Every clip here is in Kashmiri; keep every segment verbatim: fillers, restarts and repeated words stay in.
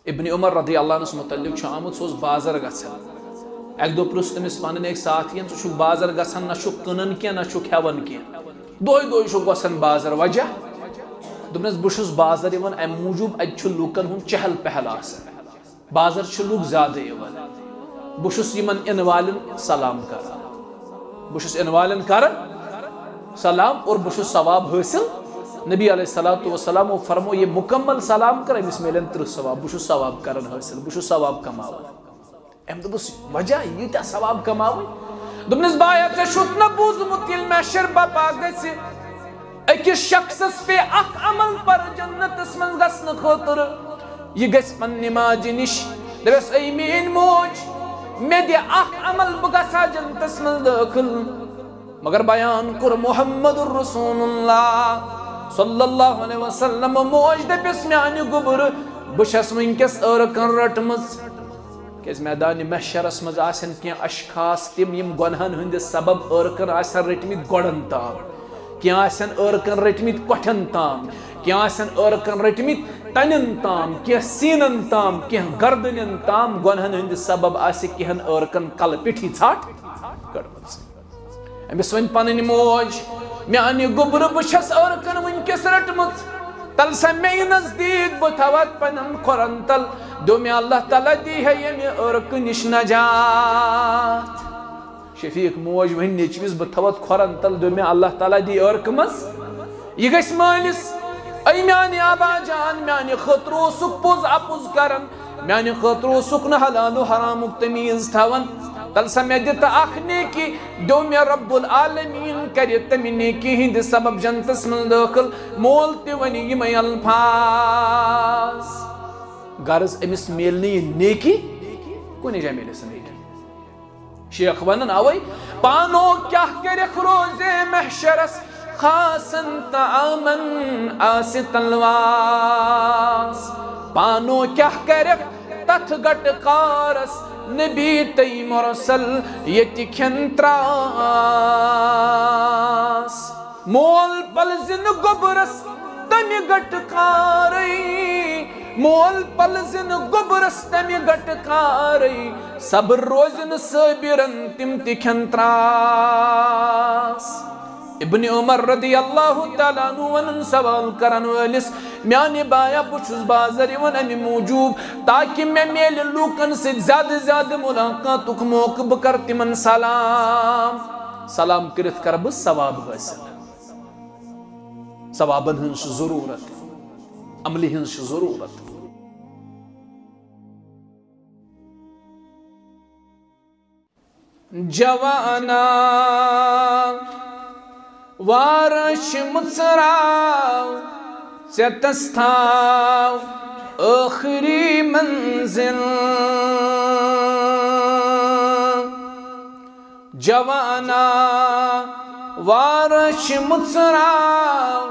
ابن عمر رضی اللہ عنس متعلق چھُ آمُت، سُہ اوس بازر گژھان۔ اکہِ دۄہ پرُژھ تٔمِس پنٕنۍ أکۍ ساتھین، "ژٕ چھُکھ بازر گژھان، نہ چھُکھ کٕنان کینٛہہ، نہ چھُکھ ہٮ۪وان کینٛہہ، دۄہے دۄہے چھُکھ گژھان بازر، وجہ؟" دوٚپنس، "بہٕ چھُس بازر یِوان امہِ موٗجوٗب، اتہِ چھُ لوٗکن ہُنٛد چہل پہل آسان، بازر چھِ لوٗکھ زیادٕ یِوان، بہٕ چھُس یِمن یِنہٕ والٮ۪ن سلام کران، بہٕ چھُس یِنہٕ والٮ۪ن کران سلام اور بہٕ چھُس ثواب حٲصِل۔" نبی علیہ الصلوۃ والسلام فرمو، "یہِ مُکمل سلام کر، أمِس میلن ترٕٛہ ثواب، بہٕ چھُس ثواب کران حٲصِل، بہٕ چھُس ثواب کماوان۔" أمۍ دوٚپُس، "وجہ ییٖتیٛاہ ثواب کماوٕنۍ؟" دوٚپنَس، "بایا، ژےٚ چھُتھ نہ بوٗزمُت، ییٚلہِ محشر بپا گژھِ، أکِس شخصس پے اکھ عمل پر جنتس منٛز گژھنہٕ خٲطرٕ، یہِ گژھِ پننہِ ماجہِ نِش، دپٮ۪س، اے میٲنۍ موج، مےٚ دِ اکھ عمل، بہٕ گژھٕ ہا جنتس منٛز دٲخل۔" مگر بیان کوٚر محمد رسول اللہ صلی اللہ علیہ وسلم، موج دپٮ۪س، میانہِ گوٚبرٕ، بہٕ چھَس وٕنکیٚس عٲرقن رٔٹمٕژ۔ کیازِ میدانِ محشرس منٛز آسن کینٛہہ اشخاص تِم، یِم گۄنہن ہٕنٛدِ سبب عٲرقن آسن رٔٹمٕتۍ گۄڈن تام، کینٛہہ آسن عٲرقن رٔٹمٕتۍ کۄٹھٮ۪ن تام، کینٛہہ آسن عٲرقن رٔٹمٕتۍ تنٮ۪ن تام، کینٛہہ سیٖنن تام، کینٛہہ گردنٮ۪ن تام، گۄنہن ہٕنٛدِ سبب آسہِ کینٛہن عٲرقن کلہٕ پیٚٹھی ژھٹھ کٔڑمٕژ۔ أمِس ؤنۍ پنٕنۍ موج، "میانہِ گوٚبرٕ، بہٕ چھَس عٲرقن وٕنکیٚس رٔٹمٕژ، تَلہٕ سا مےٚ یہِ نزدیٖک، بہٕ تھاوٕ اَتھ پنٛنٮ۪ن کھۄرَن تَل، دیو مےٚ اللہ تعالیٰ دی ہے ییٚمہِ عٲرقہٕ نِش نجات۔" شفیق موج ؤنۍ نیٚچوِس، "بہٕ تھاوٕ اَتھ کھۄرَن تَل، دیو مےٚ اللہ تعالیٰ دی عٲرقہٕ منٛز۔" یہِ گژھِ مٲلِس، "اے میانہِ آبا جان، میانہِ خٲطرٕ اوسُکھ پوٚز اَپُز کران، میانہِ خٲطرٕ اوسُکھ نہٕ حلال و حرامُک تمیٖز تھاوان۔ تَلہٕ سا مےٚ دِ تہٕ اکھ نیکی، دیو مےٚ رب العالمین کرِ تمہِ نیکی ہٕنٛدِ سبب جنتس منٛز دٲخل۔" مول تہِ ونہِ یِمے الفاظ۔ غرض، أمِس میلہِ نہٕ یہِ نیکی، کُنہِ جایہِ میلٮ۪س نہٕ نیکی۔ شیخ ونان اوے، پانو کیاہ کرکھ روزے محشرس، خاصن تہٕ عامن آسہِ تلواس۔ پانو کیاہ کرکھ تتھ گٹہٕ کارس، نبی تہٕ مرسل ییٚتہِ کھٮ۪ن تراس۔ مول پلزِ نہٕ گوٚبرس تمہِ گٹہٕ کارٕے، مول پلزِ نہٕ گوٚبرس تمہِ گٹہٕ کارٕے، صبر روزِ نہٕ صٲبِرن تِم تہِ کھٮ۪ن تراس۔ ابن عمر رضی اللہ تعالیٰ عنہ ونان سوال کرن وٲلِس، "میانہِ بایا، بہٕ چھُس بازر یِوان امہِ موٗجوٗب تاکہِ مےٚ میلہِ لوٗکن سۭتۍ زیادٕ زیادٕ ملاقاتُک موقعہٕ، بہٕ کرٕ تِمن سلام، سلام کٔرِتھ کرٕ بہٕ ثواب حٲصِل۔" ثوابن ہٕنٛز چھِ ضروٗرت، عملہِ ہٕنٛز چھِ ضروٗرت۔ جوانا، وارٕ چھِ مُژراو، ژےٚ تس تھاو ٲخری منزل۔ جوانا، وارٕ چھِ مُژراو،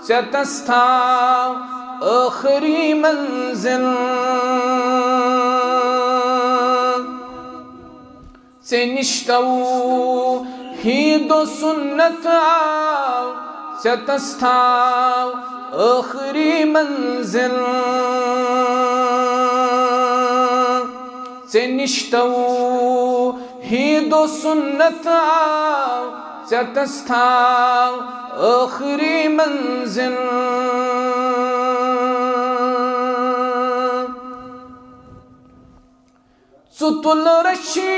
ژےٚ تس تھاو ٲخری منزل۔ ژےٚ نِش توحید و سنت آو، ژےٚ تس تھاو ٲخری منزل۔ ژےٚ نِش توحید و سنت آو، ژےٚ تس تھاو ٲخری منزل۔ ژٕ تُل رچھی،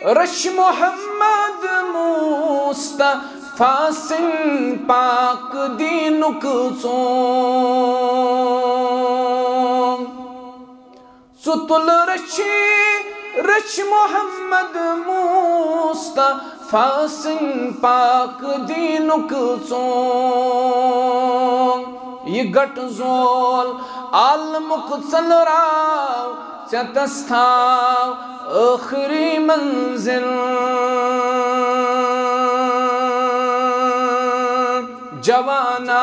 رچھ محمد مصطفیٰ سٕنٛدۍ پاک دیٖنُک ژوٚنٛگ۔ ژٕ تُل رچھی، رچھ محمد مصطفیٰ سٕنٛدۍ پاک دیٖنُک ژوٚنٛگ۔ یہِ گٹ زول عالمُک ژٔلراو، ژےٚ تس تھاو ٲخری منزل۔ جوانا،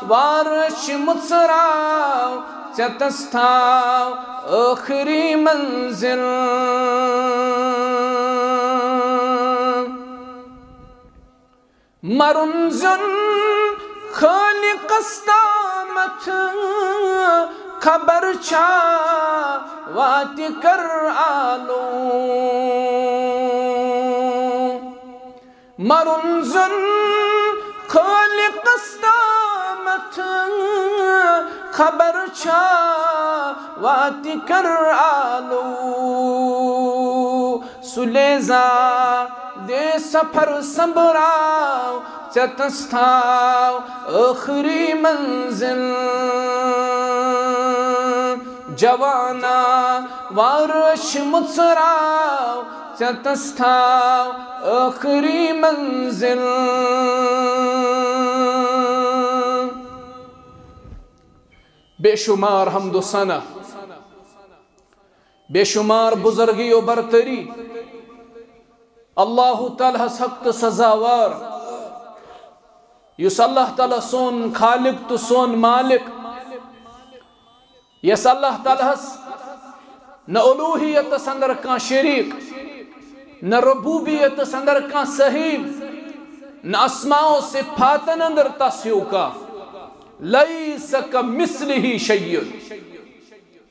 وارٕ چھِ مُژراو، ژےٚ تس تھاو ٲخری منزل۔ مرُن زیُن خالقس تامتھ، خبر چھا واتہِ کر آلو۔ مرُن زن خالقس تامتھ، خبر چھا واتہِ کر آلو۔ سُلے زا دے سفر سنبراو، ژےٚ تس تھاو ٲخری منزل۔ جوانا وارش مژراو، ژےٚ تس تھاو ٲخری منزل۔ بے شمار حمد و ثنا، بے شمار بزرگی و برتری، اللہ تعالیٰ ہس حق تہٕ سزاوار، یُس اللہ تعالیٰ سون خالق تہٕ سون مالک، یس اللہ تعالیٰ ہس نہ الوہیتس اندر کانٛہہ شریک، نہ ربوبیتس اندر کانٛہہ صحیح، نہ اسماء و صفاتن اندر تس ہیو کانٛہہ۔ لیس کمثلہ شیء۔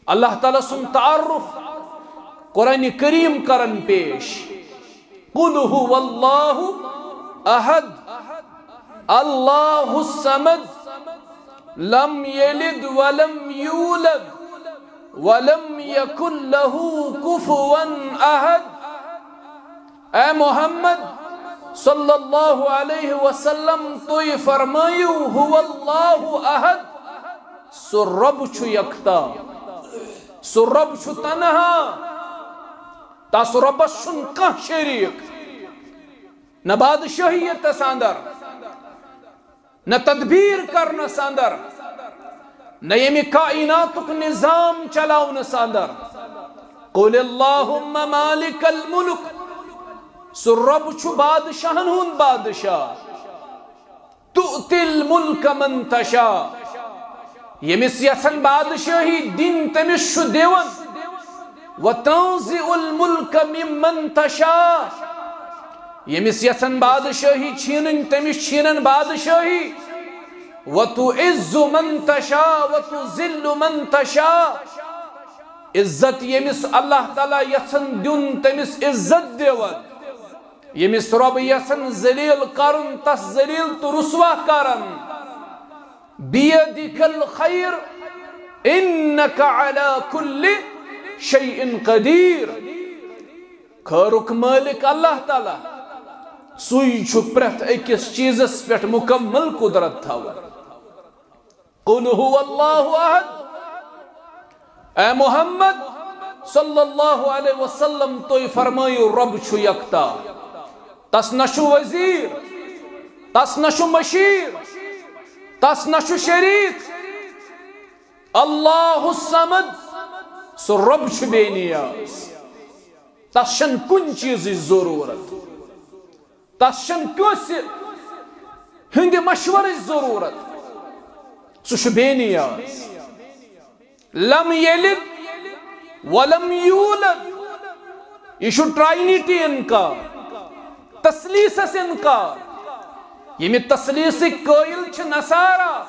اللہ تعالیٰ سُنٛد تعارف قرآن کریم کرن پیش۔ قل هو اللہ احد، اللہ الصمد، لم یلد ولم یولد، ولم یکن لہ کفوا احد۔ اے محمد صلی اللہ علیہ وسلم، تُہۍ فرمٲیِو، هو اللہ احد، سُہ رب چھُ یکتا، سُہ رب چھُ تنہا، تس ربس چھُنہٕ کانٛہہ شریک، نہ بادشاہیتس اندر، نہ تدبیر کرنس اندر، نہ ییٚمہِ کائناتُک نظام چلاونس اندر۔ قل اللہم مالک الملک، سُہ رب چھُ بادشاہن ہُنٛد بادشاہ۔ تؤتی الملک من تشاء، ییٚمِس یژھن بادشاہی دِنۍ تٔمِس چھُ دِوان۔ وتنزع الملک ممن تشاء، ییٚمِس یژھن بادشٲہی چھینٕنۍ، تٔمِس چھینن بادشٲہی۔ وتعز من تشاء وتذل من تشاء۔ عزت ییٚمِس اللہ تعالیٰ یژھن دیُن، تٔمِس عزت دِوان۔ ییٚمِس رۄب یژھن ذلیل کرُن، تس ذلیل تہٕ رسوا کران۔ بیدک الخیر انک علی کل شیء قدیر۔ خٲرُک مٲلِک اللہ تعالیٰ، سُے چھُ پرٛٮ۪تھ أکِس چیٖزس پٮ۪ٹھ مُکمل قدرت تھاوان۔ قل هو اللہ احد۔ اے محمد صلی اللہ علیہ وسلم، تُہۍ فرمٲیِو، رۄب چھُ یکتا۔ تس نہ چھُ وزیر، تس نہ چھُ مشیر، تس نہ چھُ شریک۔ اللہ الصمد، سُہ رۄب چھُ بے نیاز۔ تس چھنہٕ کُنہِ چیٖزٕچ ضروٗرت، تس چھنہٕ کٲنٛسہِ ہٕنٛدِ مشورٕچ ضروٗرت۔ سُہ چھُ بے نیاز۔ لم یلد ولم یولد۔ یہِ چھُ ٹرائنیٹی انکار، تثلیثس انکار۔ ییٚمہِ تثلیثٕکۍ قٲیل چھِ نصارا۔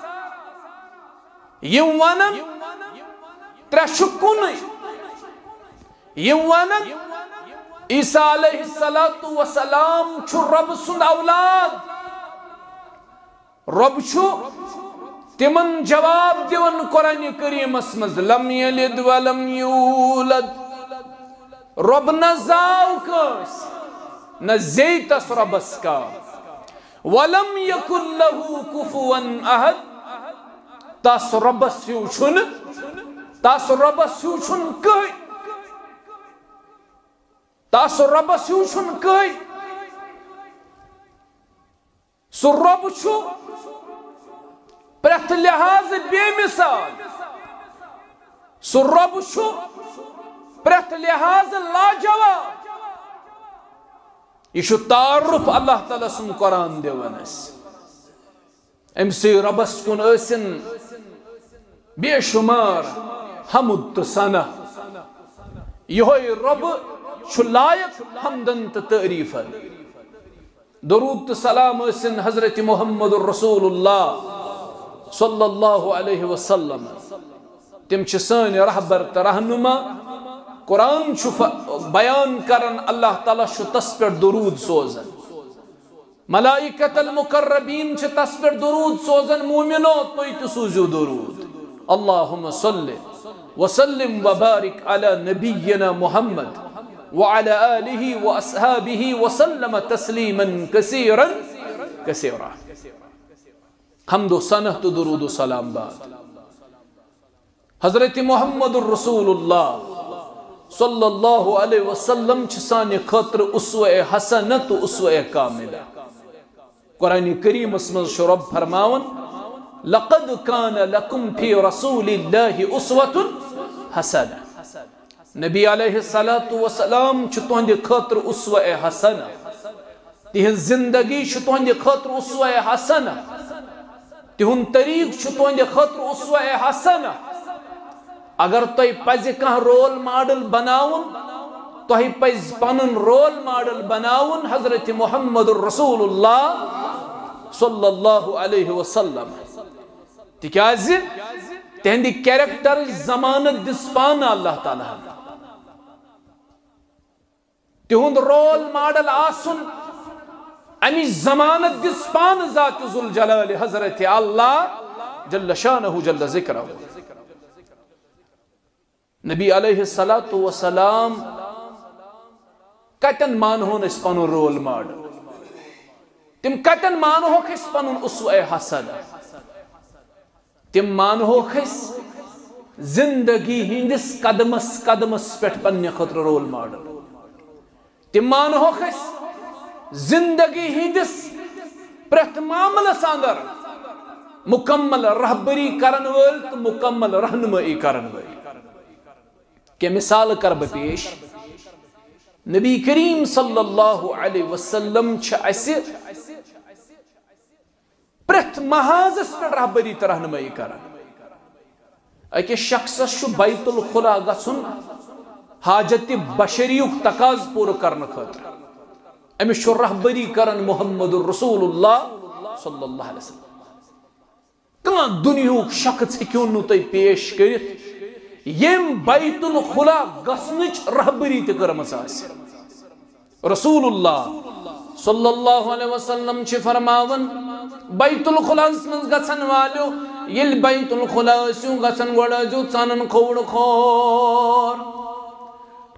یِم ونن ترٛےٚ چھُ کُنُے۔ یِم ونن عیسیٰ علیہ الصلوۃ والسلام چھُ رۄب سُنٛد اولاد۔ رۄب چھُ تِمن جواب دِوان قرآن کریمس منٛز، لم یلد ولم یولد۔ رۄب نہ زاو کٲنٛسہِ، نہ زیٚیہِ تس رۄبس کانٛہہ۔ ولم یکن لہ کفوا احد۔ تس رۄبس ہیوٗ چھُنہٕ، تس رۄبس ہیوٗ چھُنہٕ کٕہٕنۍ، تس رۄبس ہیوٗ چھُنہٕ کٕہٕنۍ۔ سُہ رۄب چھُ پرٛٮ۪تھ لحاظہٕ بے مثال۔ سُہ رۄب چھُ پرٛٮ۪تھ لحاظہٕ لاجواب۔ یہِ چھُ تعارُف اللہ تعالیٰ سُنٛد قرآن دِوان اَسہِ۔ أمۍ سٕے رۄبَس کُن ٲسِن بے شُمار حمد تہٕ ثنا۔ یِہوٚے رۄب چھُ لایق حمدن تہٕ تعریٖفن۔ درود تہٕ سلام ٲسِن حضرت محمد رسول اللہ صلی اللہ علیہ وسلم۔ تِم چھِ سٲنۍ رہبر تہٕ رہنما۔ قرآن چھُ ف-، بیان کران، اللہ تعالیٰ چھُ تس پٮ۪ٹھ درود سوزان۔ ملائکت المقربین چھِ تس پٮ۪ٹھ درود سوزان، مومنو، تُہۍ تہِ سوٗزِو درود۔ اللہم صل وسلم وبارک علی نبینا محمد وعلی آلہ واصحابہ وسلم تسلیما کثیرا کثیرا۔ حمد و ثنا تہٕ درود و سلام بعد۔ حضرت محمد رسول اللہ صلی اللہ علیہ وسلم چھِ سانہِ خٲطرٕ اسوہ حسنہ تہٕ اسوہ کاملہ۔ قرآن کریمس منٛز چھُ رب فرماوان، "لقد کان لکم فی رسول اللہ اسوۃ حسنہ۔" نبی علیہ الصلوۃ والسلام چھُ تُہنٛدِ خٲطرٕ اسوہ حسنہ۔ تِہنٛز زندگی چھِ تُہنٛدِ خٲطرٕ اسوہ حسنہ۔ تِہُنٛد طریٖقہٕ چھُ تُہنٛدِ خٲطرٕ اسوہ حسنہ۔ اگر تۄہہِ پزِ کانٛہہ رول ماڈل بناوُن، تۄہہِ پزِ پنُن رول ماڈل بناوُن حضرت محمد رسول اللہ صلی اللہ علیہ وسلم۔ تِکیازِ تِہنٛدِ کیریکٹرٕچ ضمانت دِژ پانہٕ اللہ تعالیٰ ہن۔ تِہُنٛد رول ماڈل آسُن، اَمِچ ضمانت دِژ پانہٕ ذات ذوالجلال حضرت اللہ جل شانہ جل ذکرہ۔ نبی علیہ الصلوۃ والسلام کتٮ۪ن مانہون أسۍ پنُن رول ماڈل؟ تِم کتٮ۪ن مانہوکھ أسۍ پنُن اسوہ حسنہ؟ تِم مانہوکھ أسۍ زندگی ہٕنٛدِس قدمس قدمس پٮ۪ٹھ پننہِ خٲطرٕ رول ماڈل۔ تِم مانہوکھ أسۍ زندگی ہٕنٛدِس پرٛٮ۪تھ معاملس اندر مکمل رہبری کرن وٲلۍ تہٕ مکمل رہنمٲیی کرن وٲلۍ۔ کینٛہہ مثال کرٕ بہٕ پیش۔ نبی کریم صلی اللہ علیہ وسلم چھِ اَسہِ پرٛٮ۪تھ محاذس پٮ۪ٹھ رہبری تہٕ رہنمٲیی کران۔ أکِس شخصس چھُ بیت الخلا گژھُن حاجت بشریُک تقاضہٕ پوٗرٕ کرنہٕ خٲطرٕ۔ أمِس چھُ رہبری کران محمد رسول اللہ صلی اللہ علیہ وسلم۔ کانٛہہ دُنیہُک شخص ہیٚکِو نہٕ تُہۍ پیش کٔرِتھ، ییٚمۍ بیت الخلا گژھنٕچ رہبری تہِ کٔرمٕژ آسہِ۔ رسول اللہ صلی اللہ علیہ وسلم چھِ فرماوان، بیت الخلاہس منٛز گژھن والیو، ییٚلہِ بیت الخلا ٲسِو گژھان، گۄڈٕ ٲسۍزیو ژانان کھووُر کھور۔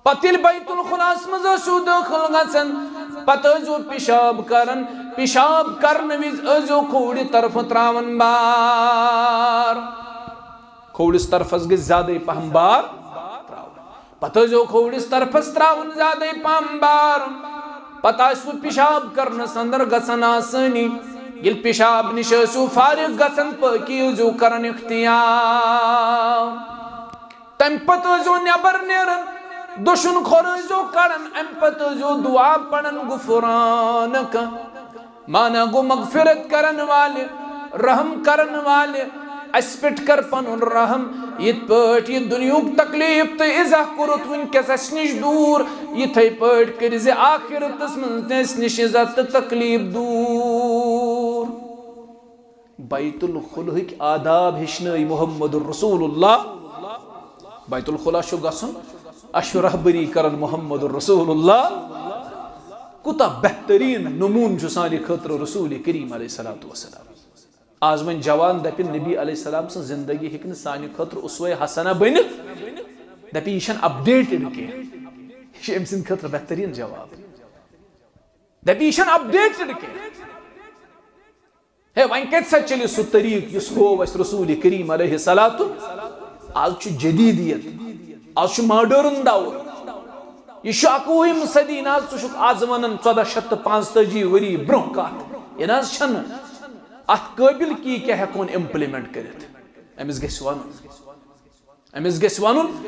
پتہٕ ییٚلہِ بیت الخلاہس منٛز ٲسِو دٲخل گژھان، پتہٕ ٲسۍزیو پِشاب کران۔ پِشاب کرنہٕ وِزِ ٲسۍزیو کھوورِ طرفہٕ تراوان بار۔ کھوورِس طرفس گژھِ زیادَے پہم بار تراوُن۔ پتہٕ ٲسۍزیو کھوورِس طرفس تراوان زیادَے پہم بار۔ پتہٕ آسِوٕ پِشاب کرنس اندر گژھان آسٲنی۔ ییٚلہِ پِشاب نِش ٲسِو فارغ گژھان، پٲکی ٲسۍزیو کران اختیار۔ تمہِ پتہٕ ٲسۍزیو نٮ۪بر نیران، دٔچھُن کھۄر ٲسۍزیو کڑان، امہِ پتہٕ ٲسۍزیو دعا پران، غفرانک، معنی گوٚو مغفرت کرن والہِ، رحم کرن والہِ، اسہِ پٮ۪ٹھ کر پنُن رحم، یِتھ پٲٹھۍ یہِ دُنیہُک تکلیف تہٕ ایزا کوٚرُتھ وٕنکیٚس اسہِ نِش دوٗر، یِتھے پٲٹھۍ کٔرۍ زِ آخرتس منٛز تہِ اسہِ نِش ایزا تہٕ تکلیف دوٗر۔ بیت الخلہٕکۍ آداب ہیٚچھنٲے محمد رسول اللہ۔ بیت الخلا چھُ گژھُن، اَسہِ چھُ رہبری کران محمد رسول اللہ۔ کوٗتاہ بہتریٖن نموٗنہٕ چھُ سانہِ خٲطرٕ رسول کریم علیہ الصلوۃ والسلام۔ آز وۄنۍ جوان دَپہِ نبی علیہ السلام سٕنٛز زندگی ہیٚکہِ نہٕ سانہِ خٲطرٕ اسوہ حسنہ بٔنِتھ، دَپہِ یہِ چھَنہٕ اپڈیٹڈ کینٛہہ۔ یہِ چھُ أمۍ سٕنٛدِ خٲطرٕ بہتریٖن جواب۔ دَپہِ یہِ چھَنہٕ اپڈیٹڈ کینٛہہ۔ ہے، وۄنۍ کتہِ سا چلہِ سُہ طریٖقہٕ یُس ہوو اَسہِ رسول کریم علیہ الصلوۃ؟ آز چھُ جدیدیت، آز چھُ ماڈرن دور۔ یہِ چھُ اَکوُہِم صدی، نہ حظ، ژٕ چھُکھ آز ونان ژۄدہ شیٚتھ تہٕ پانٛژتٲجی ؤری برونٛہہ کتھ۔ یہِ نہ حظ چھَنہٕ۔ اَتھ قٲبِل کی کیٛاہ ہٮ۪کون امپلمنٹ کٔرِتھ؟ أمِس گژھِ ونُن۔ أمِس گژھِ ونُن،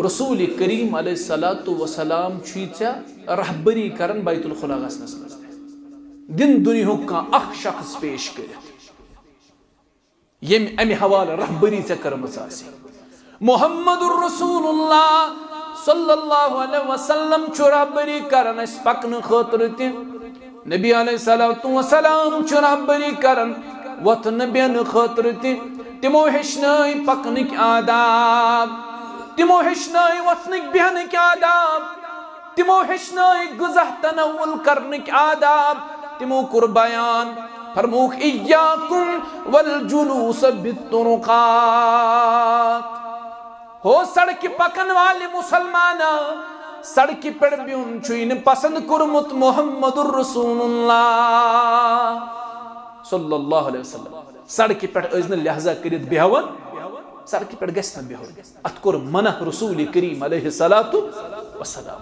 رسول کریم علیہ الصلوۃ والسلام چھُے ژےٚ رہبری کران بیت الخلا گژھنس منٛز تہِ۔ دِن دُنیہُک کانٛہہ اکھ شخص پیش کٔرِتھ، ییٚمۍ امہِ حوالہٕ رہبری ژےٚ کٔرمٕژ آسہِ۔ محمد رسول اللہ صلی اللہ علیہ وسلم چھُ رہبری کران اسہِ پکنہٕ خٲطرٕ تہِ۔ نبی علیہ الصلوۃ والسلام چھُ رہبری کران وۄتھنہٕ بیٚہنہٕ خٲطرٕ تہِ۔ تِمو ہیٚچھنٲے پکنٕکۍ آداب، تِمو ہیٚچھنٲے وۄتھنٕکۍ بیٚہنٕکۍ آداب، تِمو ہیٚچھنٲے غذا تناول کرنٕکۍ آداب، تِمو کوٚر بیان، فرمووُکھ، "ایاکم والجلوس بالطرقات۔" ہو سڑکہِ پکن والہِ مسلمانہ، سڑکہِ پٮ۪ٹھ بِہُن چھُے نہٕ پسند کوٚرمُت محمد رسول اللہ صلی اللہ علیہ وسلم۔ سڑکہِ پٮ۪ٹھ ٲسۍ نہٕ لحاظہ کٔرِتھ بیہوان، سڑکہِ پٮ۪ٹھ گژھِ نہٕ بِہُن۔ اتھ کوٚر منع رسول کریم علیہ الصلوۃ والسلام۔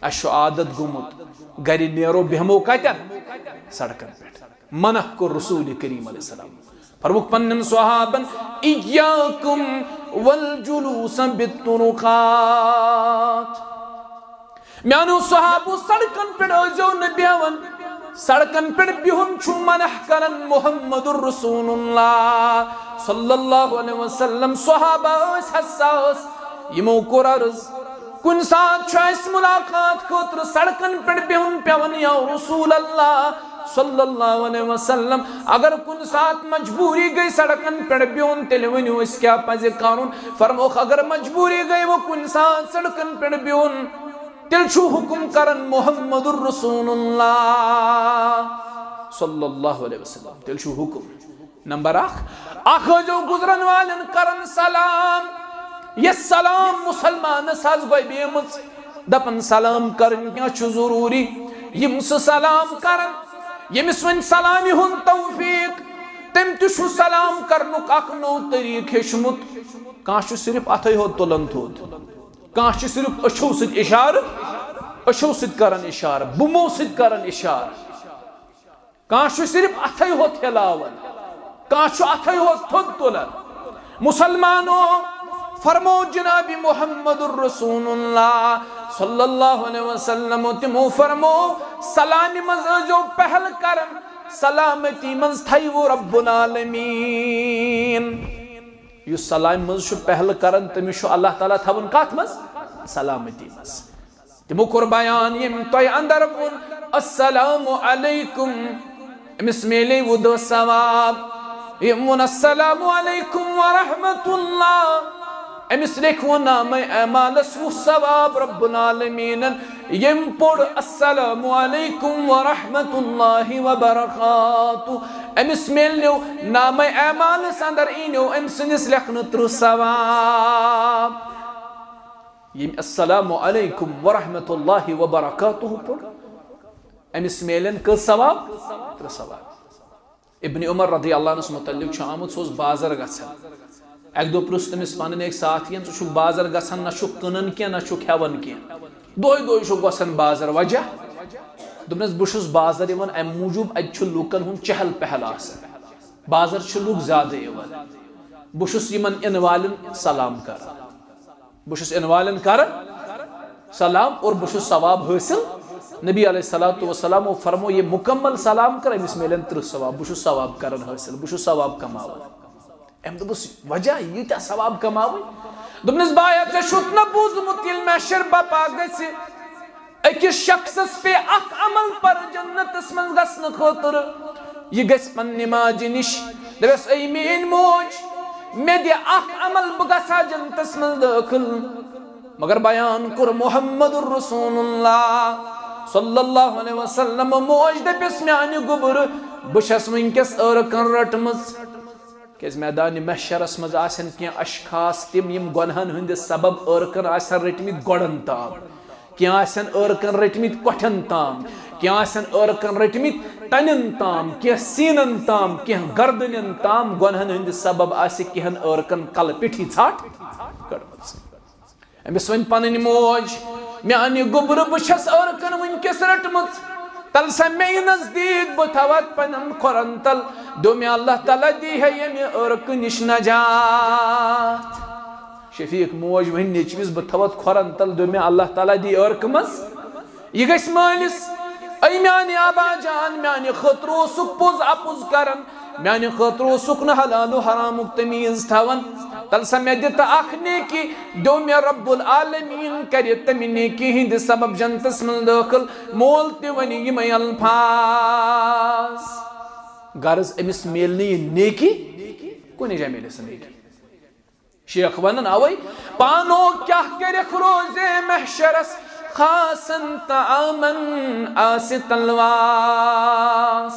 اسہِ چھُ عادت گوٚمُت، گرِ نیرو بیہمو کتٮ۪ن؟ سڑکن پٮ۪ٹھ۔ منع کوٚر رسول کریم علیہ السلام۔ فرمووُکھ پننٮ۪ن صحابن، "ایاکم والجلوس بالطرقات۔" میانیو صحابو، سڑکن پٮ۪ٹھ ٲسۍزیو نہٕ بیہوان۔ سڑکن پٮ۪ٹھ بِہُن چھُ منع کران محمد رسول اللہ صلی اللہ علیہ وسلم۔ صحابہ ٲسۍ حساس، یِمو کوٚر عرض، کُنہِ ساتہٕ چھُ اَسہِ مُلاقات خٲطرٕ سڑکن پٮ۪ٹھ بِہُن پٮ۪وان، یا رسول اللہ صلی اللہ علیہ وسلم۔ اگر کُنہِ ساتہٕ مجبوٗری گٔے سڑکن پٮ۪ٹھ بِہُن، تیٚلہِ ؤنِو اَسہِ کیٛاہ پَزِ کَرُن؟ فرمووُکھ، اگر مجبوٗری گٔے وۄنۍ کُنہِ ساتہٕ سڑکن پٮ۪ٹھ بِہُن، تیٚلہِ چھُ حُکُم کران محمد رسول اللہ صلی اللہ علیہ وسلم۔ تیٚلہِ چھُ حُکُم۔ نمبر اکھ، اکھ ٲسۍزیو گُزرن والٮ۪ن کران سلام۔ یہِ سلام مسلمانس حظ گۄبیمٕژ۔ دپان سلام کرٕنۍ کیٛاہ چھُ ضروٗری؟ یِم سُہ سلام کران، ییٚمِس وۄنۍ سلامہِ ہُنٛد توفیق، تٔمۍ تہِ چھُ سلام کرنُک اکھ نوٚو طریٖقہٕ ہیوٚچھمُت۔ کانٛہہ چھُ صرف اتھے ہوت تُلان تھوٚد، کانٛہہ چھُ صرف أچھو سۭتۍ اشارٕ، أچھو سۭتۍ کران اشارٕ، بُمو سۭتۍ کران اشارٕ۔ کانٛہہ چھُ صرف اتھے ہوت ہلاوان، کانٛہہ چھُ اتھے ہوت تھوٚد تُلان۔ مسلمانو، فرمو جناب محمد رسول اللہ صلی اللہ علیہ وسلم، تِمو فرمو، سلامہِ منٛز ٲسۍزیو پہل کران، سلامتی منٛز تھایو رب العالمین۔ یُس سلامہِ منٛز چھُ پہل کران، تٔمِس چھُ اللہ تعالیٰ تھاوان کتھ منٛز؟ سلامتی منٛز۔ تِمو کوٚر بیان، ییٚمۍ تۄہہِ اندر ووٚن، "السلام علیکم"، أمِس میلے وُہ دۄہ ثواب۔ ییٚمۍ ووٚن، "السلام علیکم ورحمۃ اللہ"، أمِس لیکھوٕ نامہ اعمالس وُہ ثواب رب العالمینن۔ ییٚمۍ پوٚر، "السلام علیکم ورحمۃ اللہ وبرکاتہ"، أمِس میلنیو نامہ اعمالس اندر، یٖنیو أمۍ سٕنٛدِس لیکھنہٕ ترٕٛہ ثواب۔ ییٚمۍ السلام علیکم ورحمۃ اللہ وبرکاتہ پوٚر، أمِس میلن کٔژ ثواب؟ ترٛےٚ ثواب۔ ابن عمر رضی اللہ عنس متعلق چھُ آمُت، سُہ اوس بازر گژھان۔ اکہِ دۄہ پرُژھ تٔمِس پنٕنۍ أکۍ ساتھین، "ژٕ چھُکھ بازر گژھان، نہ چھُکھ کٕنان کینٛہہ، نہ چھُکھ ہٮ۪وان کینٛہہ۔ دۄہے دۄہے چھُکھ گژھان بازر، وجہ؟" دوٚپنس، "بہٕ چھُس بازر یِوان امہِ موٗجوٗب، اتہِ چھُ لوٗکن ہُنٛد چہل پہل آسان۔ بازر چھِ لوٗکھ زیادٕ یِوان۔ بہٕ چھُس یِمن یِنہٕ والٮ۪ن سلام کران۔" بہٕ چھُس یِنہٕ والٮ۪ن کران سلام اور بہٕ چھُس ثواب حٲصِل۔ نبی علیہ الصلوۃ والسلام فرمو، یہِ مُکمل سلام کر، أمِس میلن ترٕٛہ ثواب۔ بہٕ چھُس ثواب کران حٲصِل، بہٕ چھُس ثواب کماوان۔ أمۍ دوٚپُس، "وجہ ییٖتیٛاہ ثواب کماوٕنۍ؟" دوٚپنَس، "بایا، ژےٚ چھُتھ نہ بوٗزمُت، ییٚلہِ محشر بپا گژھِ، أکِس شخصس پے اکھ عمل پر جنتس منٛز گژھنہٕ خٲطرٕ۔ یہِ گژھِ پننہِ ماجہِ نِش، دپٮ۪س، اے میٲنۍ موج، مےٚ دِ اکھ عمل، بہٕ گژھٕ ہا جنتس منٛز دٲخل۔" مگر بیان کوٚر محمد رسول اللہ صلی اللہ علیہ وسلم، موج دپٮ۪س، میانہِ گوٚبرٕ، بہٕ چھَس وٕنکیٚس عٲرکن رٔٹمٕژ۔ کیازِ میدانِ محشرس منٛز آسن کینٛہہ اشخاص تِم، یِم گۄنہن ہٕنٛدِ سبب عٲرکن آسن رٔٹمٕتۍ گۄڈن تام، کینٛہہ آسن عٲرکن رٔٹمٕتۍ کۄٹھٮ۪ن تام، کینٛہہ آسن عٲرکن رٔٹمٕتۍ تنٮ۪ن تام، کینٛہہ سیٖنن تام، کینٛہہ گردنٮ۪ن تام۔ گۄنہن ہٕنٛدِ سبب آسہِ کینٛہن عٲرکن کلہٕ پیٚٹھی ژھٹھ کٔڑمٕژ۔ أمِس وۄنۍ پنٕنۍ موج، میانہِ گوٚبرٕ، بہٕ چھَس عٲرکن وٕنکیٚس رٔٹمٕژ، تَلہٕ سا مےٚ یہِ نزدیٖک، بہٕ تھاوٕ اَتھ پننٮ۪ن کھۄرن تل، دیو مےٚ اللہ تعالیٰ دی ہے ییٚمہِ عٲرکہٕ نِش نجات۔ شفیق موج وۄنۍ نیٚچوِس، بہٕ تھاوٕ اَتھ کھۄرن تل، دیو مےٚ اللہ تعالیٰ دی عٲرکہٕ منٛز۔ یہِ گژھِ مٲلِس، اے میانہِ آبا جان، میانہِ خٲطرٕ اوسُکھ پوٚز اپُز کران، میانہِ خٲطرٕ اوسُکھ نہٕ حلال و حرامُک تمیٖز تھاوان۔ تَلہٕ سا مےٚ دِ تہٕ اکھ نیکی، دیو مےٚ رب العالمین کرِ تمہِ نیکی ہٕنٛدِ سبب جنتس منٛز دٲخل۔ مول تہِ ونہِ یِمے الفاظ۔ غرض، أمِس میلہِ نہٕ یہِ نیکی، کُنہِ جایہِ میلٮ۪س نہٕ نیکی۔ شیخ ونان اوے، پانو کیاہ کرکھ روزے محشرس، خاصن طعامن آسہِ تلواس۔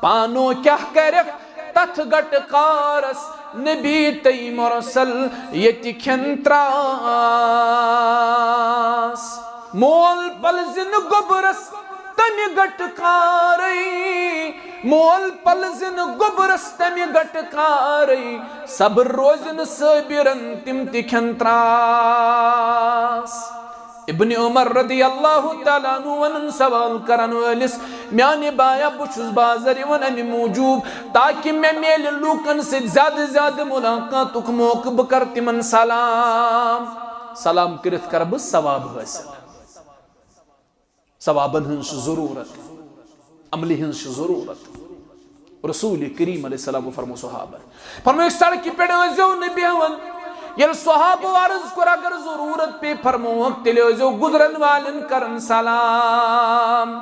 پانو کیاہ کرکھ تتھ گٹہٕ کارس، نبی تئی مرسل ییٚتہِ کھٮ۪ن تراس۔ مول پلزِ نہٕ گوٚبرس تمہِ گٹہٕ کارے، مول پلزِ نہٕ گوٚبرس تمہِ گٹہٕ کارے، صبر روزِ نہٕ صٲبرن تِم تہِ کھٮ۪ن تراس۔ ابن عمر رضی اللہ تعالیٰ عنہ ونان سوال کرن وٲلِس، میانہِ بایا، بہٕ چھُس بازر یِوان امہِ موٗجوٗب تاکہِ مےٚ میلہِ لوٗکن سۭتۍ زیادٕ زیادٕ ملاقاتُک موقعہٕ، بہٕ کرٕ تِمن سلام، سلام کٔرِتھ کرٕ بہٕ ثواب حٲصِل۔ ثوابن ہٕنٛز چھِ ضروٗرت، عملہِ ہٕنٛز چھِ ضروٗرت۔ رسول کریم علیہ السلام فرمو صحابن، فرمٲیِکھ، سڑکہِ پٮ۪ٹھ ٲسۍزیو نہٕ بیہوان۔ ییٚلہِ صحابو عرض کوٚر، اگر ضروٗرت پیٚیہِ، فرمووُکھ، تیٚلہِ ٲسۍزیو گُزرن والٮ۪ن کران سلام۔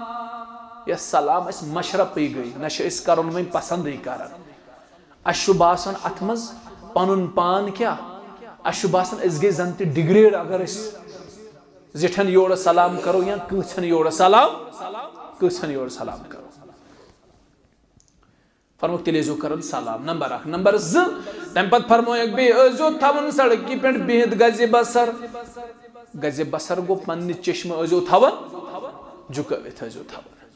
یۄس سلام اَسہِ مشرفٕے گٔے، نہ چھِ أسۍ کرُن وۄنۍ پسندٕے کران۔ اَسہِ چھُ باسان اَتھ منٛز پنُن پان کیٛاہ؟ اَسہِ چھُ باسان أسۍ گٔے زن تہِ degrade، اگر أسۍ زِٹھٮ۪ن یورٕ سلام کرو یا کٲنٛسہِ ہن یورٕ سلام، کٲنٛسہِ ہن یورٕ سلام کرو۔ فرمووُکھ، تیٚلہِ ٲسۍزیو کران سلام، نمبر اکھ۔ نمبر زٕ، تَمہِ پتہٕ فرمووُکھ، بیٚیہِ ٲسۍزیو تھاوان سڑکہِ پٮ۪ٹھ بِہِتھ گزِ بصر۔ گزِ بصر گوٚو، پننہِ چشمہٕ ٲسۍزیو تھاوان، جُکٲوِتھ ٲسۍزیو تھاوان۔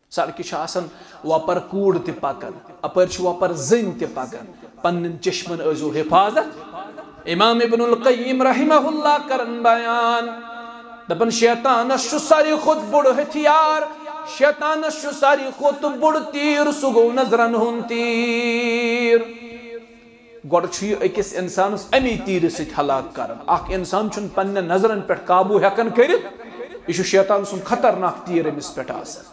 سڑکہِ چھِ آسان وۄپر کوٗر تہِ پکان، اپٲرۍ چھِ وۄپر زٔنۍ تہِ پکان۔ پننٮ۪ن چشمن ٲسۍزیو حفاظت۔ امام ابن القیم رحمہ اللہ کرن بیان، دپان، شیطانس چھُ ساروی کھۄتہٕ بوٚڑ ہتھیار، شیطانس چھُ ساروی کھۄتہٕ بوٚڑ تیٖر، سُہ گوٚو نظرن ہُنٛد تیٖر۔ گۄڈٕ چھُ یہِ أکِس انسانس امی تیٖرِ سۭتۍ ہلاک کران۔ اکھ انسان چھُنہٕ پننٮ۪ن نظرن پٮ۪ٹھ قابوٗ ہٮ۪کان کٔرِتھ، یہِ چھُ شیطان سُنٛد خطرناک تیٖر أمِس پٮ۪ٹھ آسان۔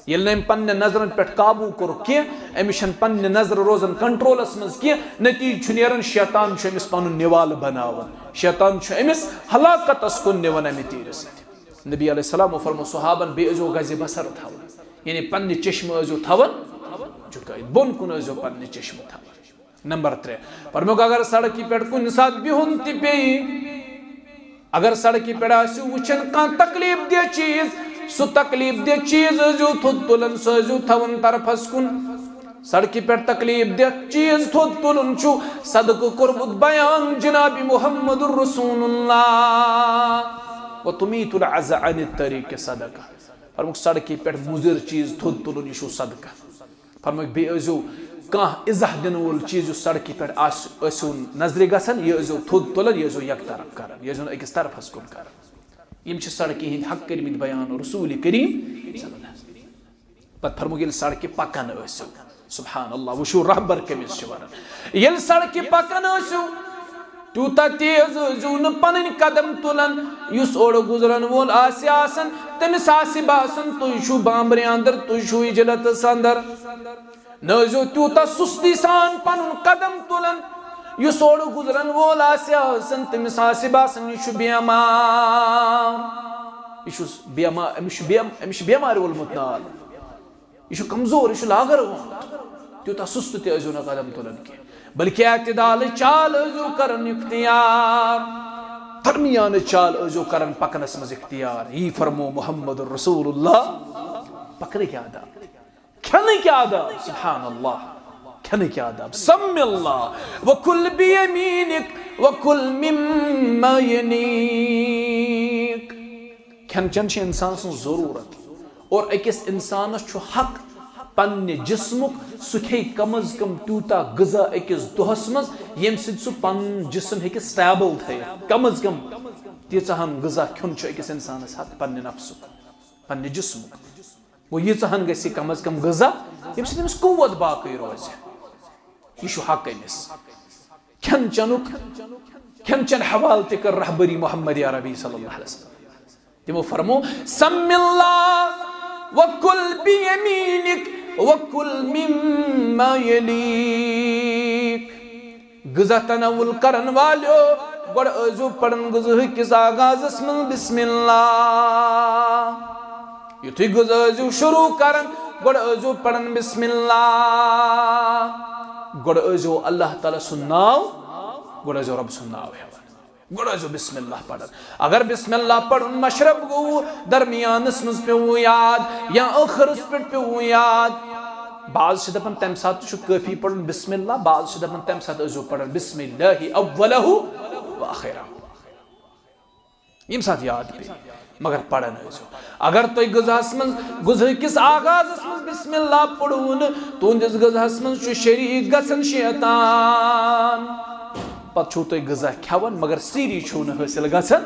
ییٚلہِ نہٕ أمۍ پننٮ۪ن نظرن پٮ۪ٹھ قابوٗ کوٚر کینٛہہ، أمِس چھَنہٕ پننہِ نظرٕ روزان کنٹرولس منٛز کینٛہہ، نتیٖجہٕ چھُ نیران شیطان چھُ أمِس پنُن نِوالہٕ بناوان، شیطان چھُ أمِس ہلاکتس کُن نِوان امہِ تیٖرِ سۭتۍ۔ نبی علیہ السلام فرمو صحابن، بیٚیہِ ٲسۍزیو گزِ بصر تھاوان، یعنی پننہِ چشمہٕ ٲسۍزیو تھاوان جُکٲیِتھ، بۄن کُن ٲسۍزیو پننہِ چشمہٕ تھاوان۔ نمبر ترٛےٚ، فرمووُکھ، اگر سڑکہِ پٮ۪ٹھ کُنہِ ساتہٕ بِہُن تہِ پیٚیہِ، اگر سڑکہِ پٮ۪ٹھ آسِو وٕچھان کانٛہہ تکلیف دہ چیٖز، سُہ تکلیف دہ چیٖز ٲسۍزیو تھوٚد تُلان، سُہ ٲسۍزیو تھاوان طرفس کُن۔ سڑکہِ پٮ۪ٹھ تکلیف دہ چیٖز تھوٚد تُلُن چھُ صدقہٕ کوٚرمُت بیان جناب محمد رسول اللہ۔ وتمیت العز عن الطریق صدقہ۔ فرمووُکھ، سڑکہِ پٮ۪ٹھ مُضر چیٖز تھوٚد تُلُن، یہِ چھُو صدقہ۔ فرمووُکھ، بیٚیہِ ٲسۍزیو کانٛہہ اِزاہ دِنہٕ وول چیٖز یُس سڑکہِ پٮ۪ٹھ آسہِ، ٲسِو نظرِ گژھان، یہِ ٲسۍزیو تھوٚد تُلان، یہِ ٲسۍزیو یکطرف کران، یہِ ٲسۍزیو نہٕ أکِس طرفس کُن کران۔ یِم چھِ سڑکہِ ہٕنٛدۍ حق کٔرمٕتۍ بیان رسول کریم صلی اللہ علیہ وسلم۔ پتہٕ فرمووُکھ، ییٚلہِ سڑکہِ پکان ٲسِو، سبحان اللہ، وٕچھِو رہبر کٔمِس چھِ ونان۔ ییٚلہِ سڑکہِ پکان ٲسِو، تیوٗتاہ تیز ٲسۍزیو نہٕ پنٕنۍ قدم تُلان، یُس اورٕ گُزرن وول آسہِ آسان، تٔمِس آسہِ باسان، تُہۍ چھِو بامبرِ اندر، تُہۍ چھِو اِجلتس اندر۔ نہ ٲسۍزیو تیوٗتاہ سُستی سان پنُن قدم تُلان، یُس اورٕ گُزرن وول آسہِ آسان، تٔمِس آسہِ باسان، یہِ چھُ بیمار، یہِ چھُس بیمار، أمِس چھُ بیم-، أمِس چھُ بیمارِ وولمُت نال۔ یہِ چھُ کمزور، یہِ چھُ لاغر گوٚمُت۔ تیوٗتاہ سُستہٕ تہِ ٲسۍزیو نہٕ قدم تُلان کینٛہہ، بلکہِ اعتدالٕچ چال ٲسۍزیو کران اختیار، درمیانٕچ چال ٲسۍزیو کران پکنس منٛز اختیار۔ یی فرمو محمد رسول اللہ۔ پکنٕکۍ آداب، کھٮ۪نٕکۍ آداب، سبحان اللہ، کھٮ۪نٕکۍ آداب۔ سم اللہ وکل بیمینک وکل مما یلیک۔ کھٮ۪ن چٮ۪ن چھِ انسان سٕنٛز ضروٗرت، اور أکِس انسانس چھُ حق پننہِ جسمُک، سُہ کھیٚیہِ کم از کم تیوٗتاہ غذا أکِس دۄہس منٛز، ییٚمہِ سۭتۍ سُہ پنُن جسم ہیٚکہِ stable تھٲیِتھ۔ کم از کم تیٖژاہن غذا کھیوٚن چھُ أکِس انسانس حق پننہِ نفسُک، پننہِ جسمُک۔ گوٚو، ییٖژاہن گژھِ کم از کم غذا، ییٚمہِ سۭتۍ أمِس قوت باقٕے روزِ۔ یہِ چھُ حق أمِس۔ کھٮ۪ن چٮ۪نُک، کھٮ۪ن چٮ۪ن حوالہٕ تہِ کٔر رہبری محمد عربی صلی اللہ علیہ وسلم۔ تِمو فرمو، سم اللہ وکل بیمینک وکل مما یلیک۔ غذا تناول کرن والیو، گۄڈٕ ٲسۍزیو پران غذاہٕکِس آغازس منٛز بسم اللہ۔ یُتھُے غذا ٲسۍزیو شروع کران، گۄڈٕ ٲسۍزیو پران بسم اللہ، گۄڈٕ ٲسۍزیو اللہ تعالیٰ سُنٛد ناو، گۄڈٕ ٲسۍزیو رۄب سُنٛد ناو ہٮ۪وان، گۄڈٕ ٲسۍزیو بسم اللہ پران۔ اگر بسم اللہ پرُن مشرب گوٚو، درمیانس منٛز پیوٚو یاد یا ٲخرس پٮ۪ٹھ پیوٚو یاد، بعض چھِ دپان تمہِ ساتہٕ تہِ چھُ کٲفی پرُن بسم اللہ، بعض چھِ دپان تمہِ ساتہٕ ٲسۍزیو پران بسم اللہ اولہ و آخرہ۔ ییٚمہِ ساتہٕ یاد پیٚیہِ، مگر پران ٲسۍزیو۔ اگر تۄہہِ غذاہس منٛز، غذا کِس آغازس منٛز بسم اللہ پوٚرُو نہٕ، تُہنٛدِس غذاہس منٛز چھُ شریٖک گژھان شیطان۔ پتہٕ چھُو تُہۍ غذا کھٮ۪وان، مگر سیٖری چھُو نہٕ حٲصِل گژھان۔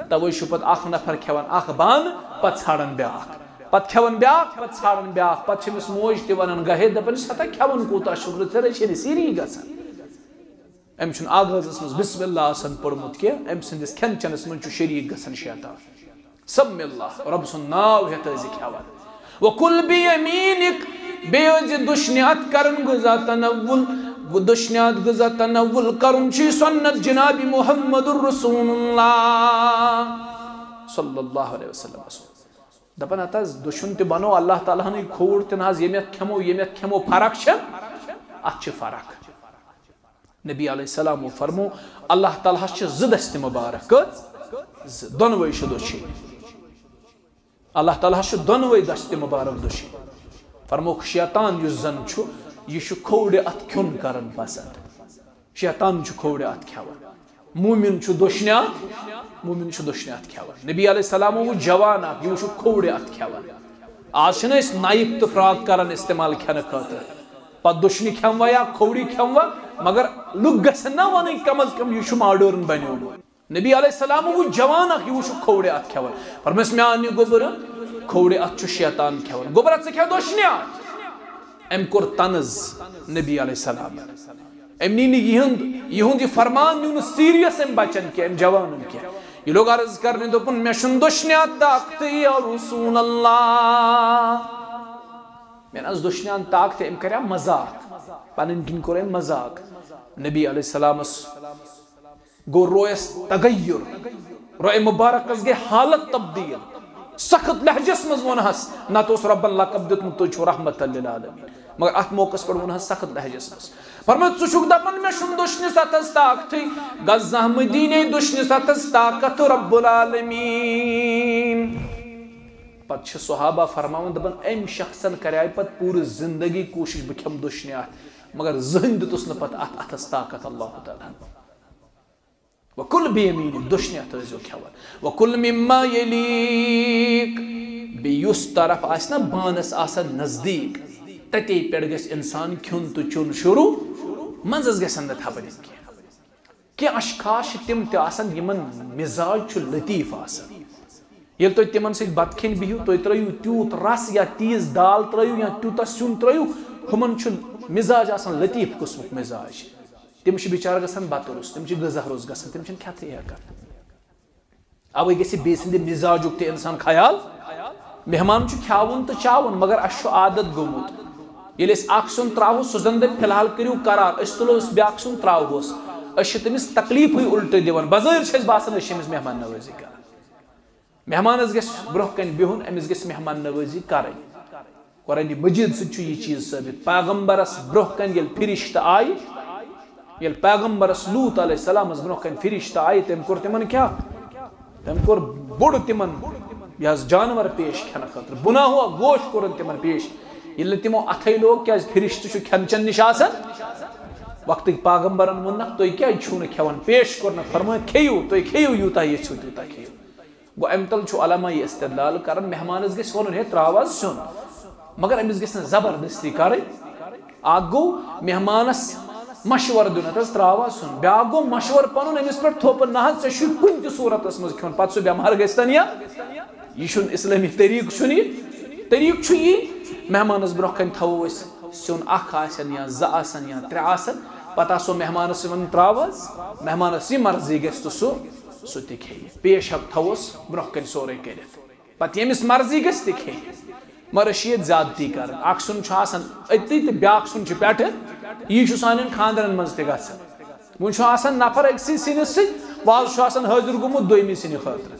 توے چھُ پتہٕ اکھ نفر کھٮ۪وان اکھ بانہٕ، پتہٕ ژھانڈان بیٛاکھ، پتہٕ کھٮ۪وان بیٛاکھ، پتہٕ ژھانڈان بیٛاکھ۔ پتہٕ چھِ أمِس موج تہِ ونان، گاہے دپان، "ہتا کھٮ۪وان کوٗتاہ چھُکھ ژٕ، ژےٚ چھے نہٕ سیٖری گژھان۔" أمۍ چھُنہٕ آغازس منٛز بسم اللہ آسان پوٚرمُت کینٛہہ، أمۍ سٕنٛدِس کھٮ۪ن چٮ۪نس منٛز چھُ شریٖک گژھان شیطان۔ سم اللہ، رۄب سُنٛد ناو ہٮ۪تھ ٲسۍ زِ کھٮ۪وان۔ وکل بیمینک، بیٚیہِ ٲسۍ زِ دٔچھنہِ اَتھ کران غذا تناول۔ دٔچھنہِ اَتھ غذا تناول کرُن چھُ سنت جناب محمد رسول اللہ صلی اللہ علیہ وسلم۔ دپان ہتہٕ حظ، دٔچھُن تہِ بنو اللہ تعالیٰ ہنٕے کھووُر تہِ نہٕ حظ، ییٚمہِ اَتھ کھٮ۪مو، ییٚمہِ اَتھ کھٮ۪مو، فرق چھےٚ؟ اَتھ چھِ فرق۔ نبی علیہ السلامو فرمو، اللہ تعالیٰ ہس چھِ زٕ دستہِ مبارک۔ کٔژ؟ زٕ۔ دۄنوَے چھِ دٔچھِنۍ۔ اللہ تعالیٰ ہس چھِ دۄنوَے دستہِ مبارک دٔچھِنۍ۔ فرموکھ، شیطان یُس زن چھُ، یہِ چھُ کھوورِ اَتھ کھیوٚن کران پسند۔ شیطان چھُ کھوورِ اَتھ کھٮ۪وان۔ مومن چھُ دٔچھنہِ اَتھ، مومن چھُ دٔچھنہِ اَتھ کھٮ۪وان۔ نبی علیہ السلامو وُچھ جوان اکھ، یہِ وُچھ کھوورِ اَتھ کھٮ۪وان۔ آز چھِنہٕ أسۍ نایف تہٕ فراک کران استعمال کھٮ۪نہٕ خٲطرٕ۔ پتہٕ دٔچھنہِ کھٮ۪موا یا کھوورِ کھٮ۪موا، مگر لُکھ گژھن نا ونٕنۍ کم از کم یہِ چھُ ماڈٲرن بنیومُت۔ نبی علیہ السلام وُچھ جوان اکھ، یہِ وُچھ کھوورِ اَتھ کھٮ۪وان۔ فرمس، میانہِ گوٚبرٕ، کھوورِ اَتھ چھُ شیطان کھٮ۪وان۔ گوٚبرا، ژٕ کھٮ۪ہ دٔچھنہِ اَتھ۔ أمۍ کوٚر طنز نبی علیہ السلام۔ أمۍ نی نہٕ یِہُنٛد، یِہُنٛد یہِ فرمان نیوٗ نہٕ سیریس أمۍ بچن کینٛہہ، أمۍ جوانن کینٛہہ۔ یہِ لوٚگ عرض کرنہِ، دوٚپُن، مےٚ چھُنہٕ دٔچھنہِ اَتھ طاقتٕے یا رسول اللہ۔ مےٚ نہ حظ دٔچھنہِ اَتھ طاقتٕے۔ أمۍ کریٛا مذاق؟ پنٕنۍ کِنۍ کوٚر أمۍ مذاق۔ نبی علیہ السلامس گوٚو رویس تغیر، روئے مبارکس گٔے حالت تبدیل۔ سخت لہجس منٛز ووٚنہس، نتہٕ اوس رۄبن لقب دیُتمُت، تُہۍ چھِو رحمت للعالمین۔ مگر اتھ موقعس پٮ۪ٹھ ووٚنہس سخت لہجس منٛز۔ فرمٲو، ژٕ چھُکھ دپان مےٚ چھُنہٕ دٔچھنِس اتھس طاقتٕے، گژھ زحمت دِنۍ دٔچھنِس اتھس طاقت رب العالمین۔ پتہٕ چھِ صحابہ فرماوان، دپان، أمۍ شخصن کریاے پتہٕ پوٗرٕ زندگی کوٗشش بہٕ کھٮ۪مہٕ دٔچھنہِ اتھ، مگر زٕہٕنۍ دیُتُس نہٕ پتہٕ اتھ اتھس طاقت اللہ تعالیٰ ہن۔ وکل بیمینک، دٔچھنہِ اَتھٕ ٲسۍزیو کھٮ۪وان۔ وکل مما یلیک، بیٚیہِ یُس طرف آسہِ نا بانس آسان نزدیٖک، تَتے پٮ۪ٹھ گژھِ اِنسان کھیوٚن تہٕ چیوٚن شروٗع، منٛزس گژھن نہٕ تھپٕنۍ کینٛہہ۔ کینٛہہ اشخاص چھِ تِم تہِ آسان، یِمن مزاج چھُ لطیف آسان۔ ییٚلہِ تُہۍ تِمن سۭتۍ بتہٕ کھٮ۪نہِ بِہِو، تُہۍ ترٲیِو تیوٗت رس یا تیٖژ دال ترٲیِو یا تیوٗتاہ سیُن ترٲیِو، ہُمن چھُ مزاج آسان لطیف قٕسمُک مزاج۔ تِم چھِ بِچارٕ گژھان بتہٕ روٚس، تِم چھِ غذا روٚس گژھان، تِم چھِنہٕ کھٮ۪تھٕے ہٮ۪کان۔ اوے گژھِ بیٚیہِ سٕنٛدِ مزاجُک تہِ انسان خیال۔ مہمان چھُ کھیاوُن تہٕ چاوُن، مگر اَسہِ چھُ عادت گوٚمُت، ییٚلہِ أسۍ اکھ سیُن ترٛاوہوس، سُہ زن دپہِ، "فی الحال کٔرِو قرار، أسۍ تُلو أسۍ بیٛاکھ سیُن ترٛاوہوس"۔ أسۍ چھِ تٔمِس تکلیفٕے الٹہٕ دِوان، بظٲہِر چھِ اَسہِ باسان أسۍ چھِ أمِس مہمان نوٲزی کران۔ مہمانس گژھِ برونٛہہ کنہِ بِہُن، أمِس گژھِ مہمان نوٲزی کرٕنۍ۔ قرآن مجید سۭتۍ چھُ یہِ چیٖز ثٲبت۔ پیغمبرس برونٛہہ کنہِ ییٚلہِ فرشتہٕ آیہِ، ییٚلہِ پیغمبرس لوط علیہ السلامس برونٛہہ کنہِ فرشتہٕ آیہِ، تٔمۍ کوٚر تِمن کیٛاہ؟ تٔمۍ کوٚر بوٚڑ تِمن یہِ حظ جانور پیش کھٮ۪نہٕ خٲطرٕ۔ بُناہوا گوش کوٚرُن تِمن پیش۔ ییٚلہِ نہٕ تِمو اتھے لوگ، کیٛازِ فرشتہٕ چھُ کھٮ۪ن چٮ۪ن نِش آسان۔ وقتٕکۍ پیغمبرن ووٚننکھ، "تُہۍ کیٛازِ چھِو نہٕ کھٮ۪وان؟" پیش کوٚرنکھ، فرمٲے، "کھیٚیِو، تُہۍ کھیٚیِو یوٗتاہ یژھِو تیوٗتاہ کھیٚیِو۔" گوٚو، اَمہِ تل چھُ علماء یہِ استدلال کران، مہمانس گژھِ وَنُن، "ہے، ترٛاو حظ سیُن"، مگر أمِس گژھِ نہٕ زبردستی کرٕنۍ۔ اکھ گوٚو مہمانس مشورٕ دیُن، "ہتہٕ حظ، ترٛاو حظ سیُن"۔ بیٛاکھ گوٚو مشورٕ پَنُن أمِس پٮ۪ٹھ تھوپُن، "نہ حظ، ژےٚ چھُے کُنہِ تہِ صوٗرتس منٛز کھیوٚن، پتہٕ سُہ بٮ۪مار گژھِ تن یا"۔ یہِ چھُنہٕ اسلٲمی طریٖقہٕ، چھُنہٕ یہِ۔ طریٖقہٕ چھُ یی، مہمانس برونٛہہ کنہِ تھاوو أسۍ سیُن، اکھ آسن یا زٕ آسن یا ترٛےٚ آسن، پتہٕ آسو مہمانس وَنان، "ترٛاو حظ"، مہمانس یہِ مرضی گژھِ تہٕ سُہ سُہ تہِ کھیٚیہِ۔ پیش ہٮ۪کھ تھاووس برونٛہہ کنہِ سورُے کٔرِتھ۔ پتہٕ ییٚمِس مرضی گژھِ تہِ کھیٚیہِ۔ مگر أسۍ چھِ ییٚتہِ زیادتی کران۔ اکھ سیُن چھُ آسان أتی تہٕ بیٛاکھ سیُن چھُ پٮ۪ٹھٕ۔ یی چھُ سانٮ۪ن خانٛدرن منٛز تہِ گژھان۔ وۄنۍ چھُ آسان نفر أکسٕے سِنِس سۭتۍ، وازٕ چھُ آسان حٲضِر گوٚمُت دوٚیمہِ سِنہِ خٲطرٕ۔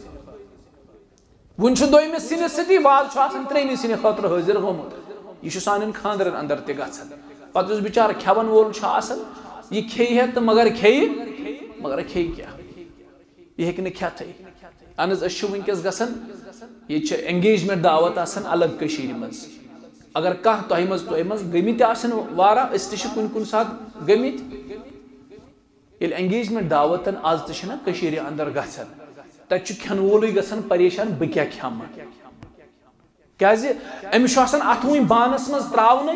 وۄنۍ چھُ دوٚیمِس سِنِس سۭتی، وازٕ چھُ آسان ترٛیٚیمہِ سِنہِ خٲطرٕ حٲضِر گوٚمُت۔ یہِ چھُ سانٮ۪ن خانٛدرن اندر تہِ گژھان۔ پتہٕ یُس بِچارٕ کھٮ۪ون وول چھُ آسان، یہِ کھیٚیہِ ہے تہٕ مگر کھیٚیہِ، مگر کھیٚیہِ کیٛاہ؟ یہِ ہیٚکہِ نہٕ کھٮ۪تھٕے۔ اہن حظ، أسۍ چھِ وٕنکیٚس گژھان، ییٚتہِ چھِ engagement دعوت آسان الگ کٔشیٖرِ منٛز۔ اگر کانٛہہ تۄہہِ منٛز، تۄہہِ منٛز گٔمٕتۍ تہِ آسن واریاہ، أسۍ تہِ چھِ کُنہِ کُنہِ ساتہٕ گٔمٕتۍ۔ ییٚلہِ engagement دعوتن آز تہِ چھِنہ کٔشیٖرِ اندر گژھان، تتہِ چھُ کھٮ۪ن وولٕے گژھان پریشان، بہٕ کیٛاہ کھٮ۪مہٕ؟ کیٛازِ أمِس چھُ آسان اَتھٕ وٕنہِ بانَس منٛز ترٛاونَے،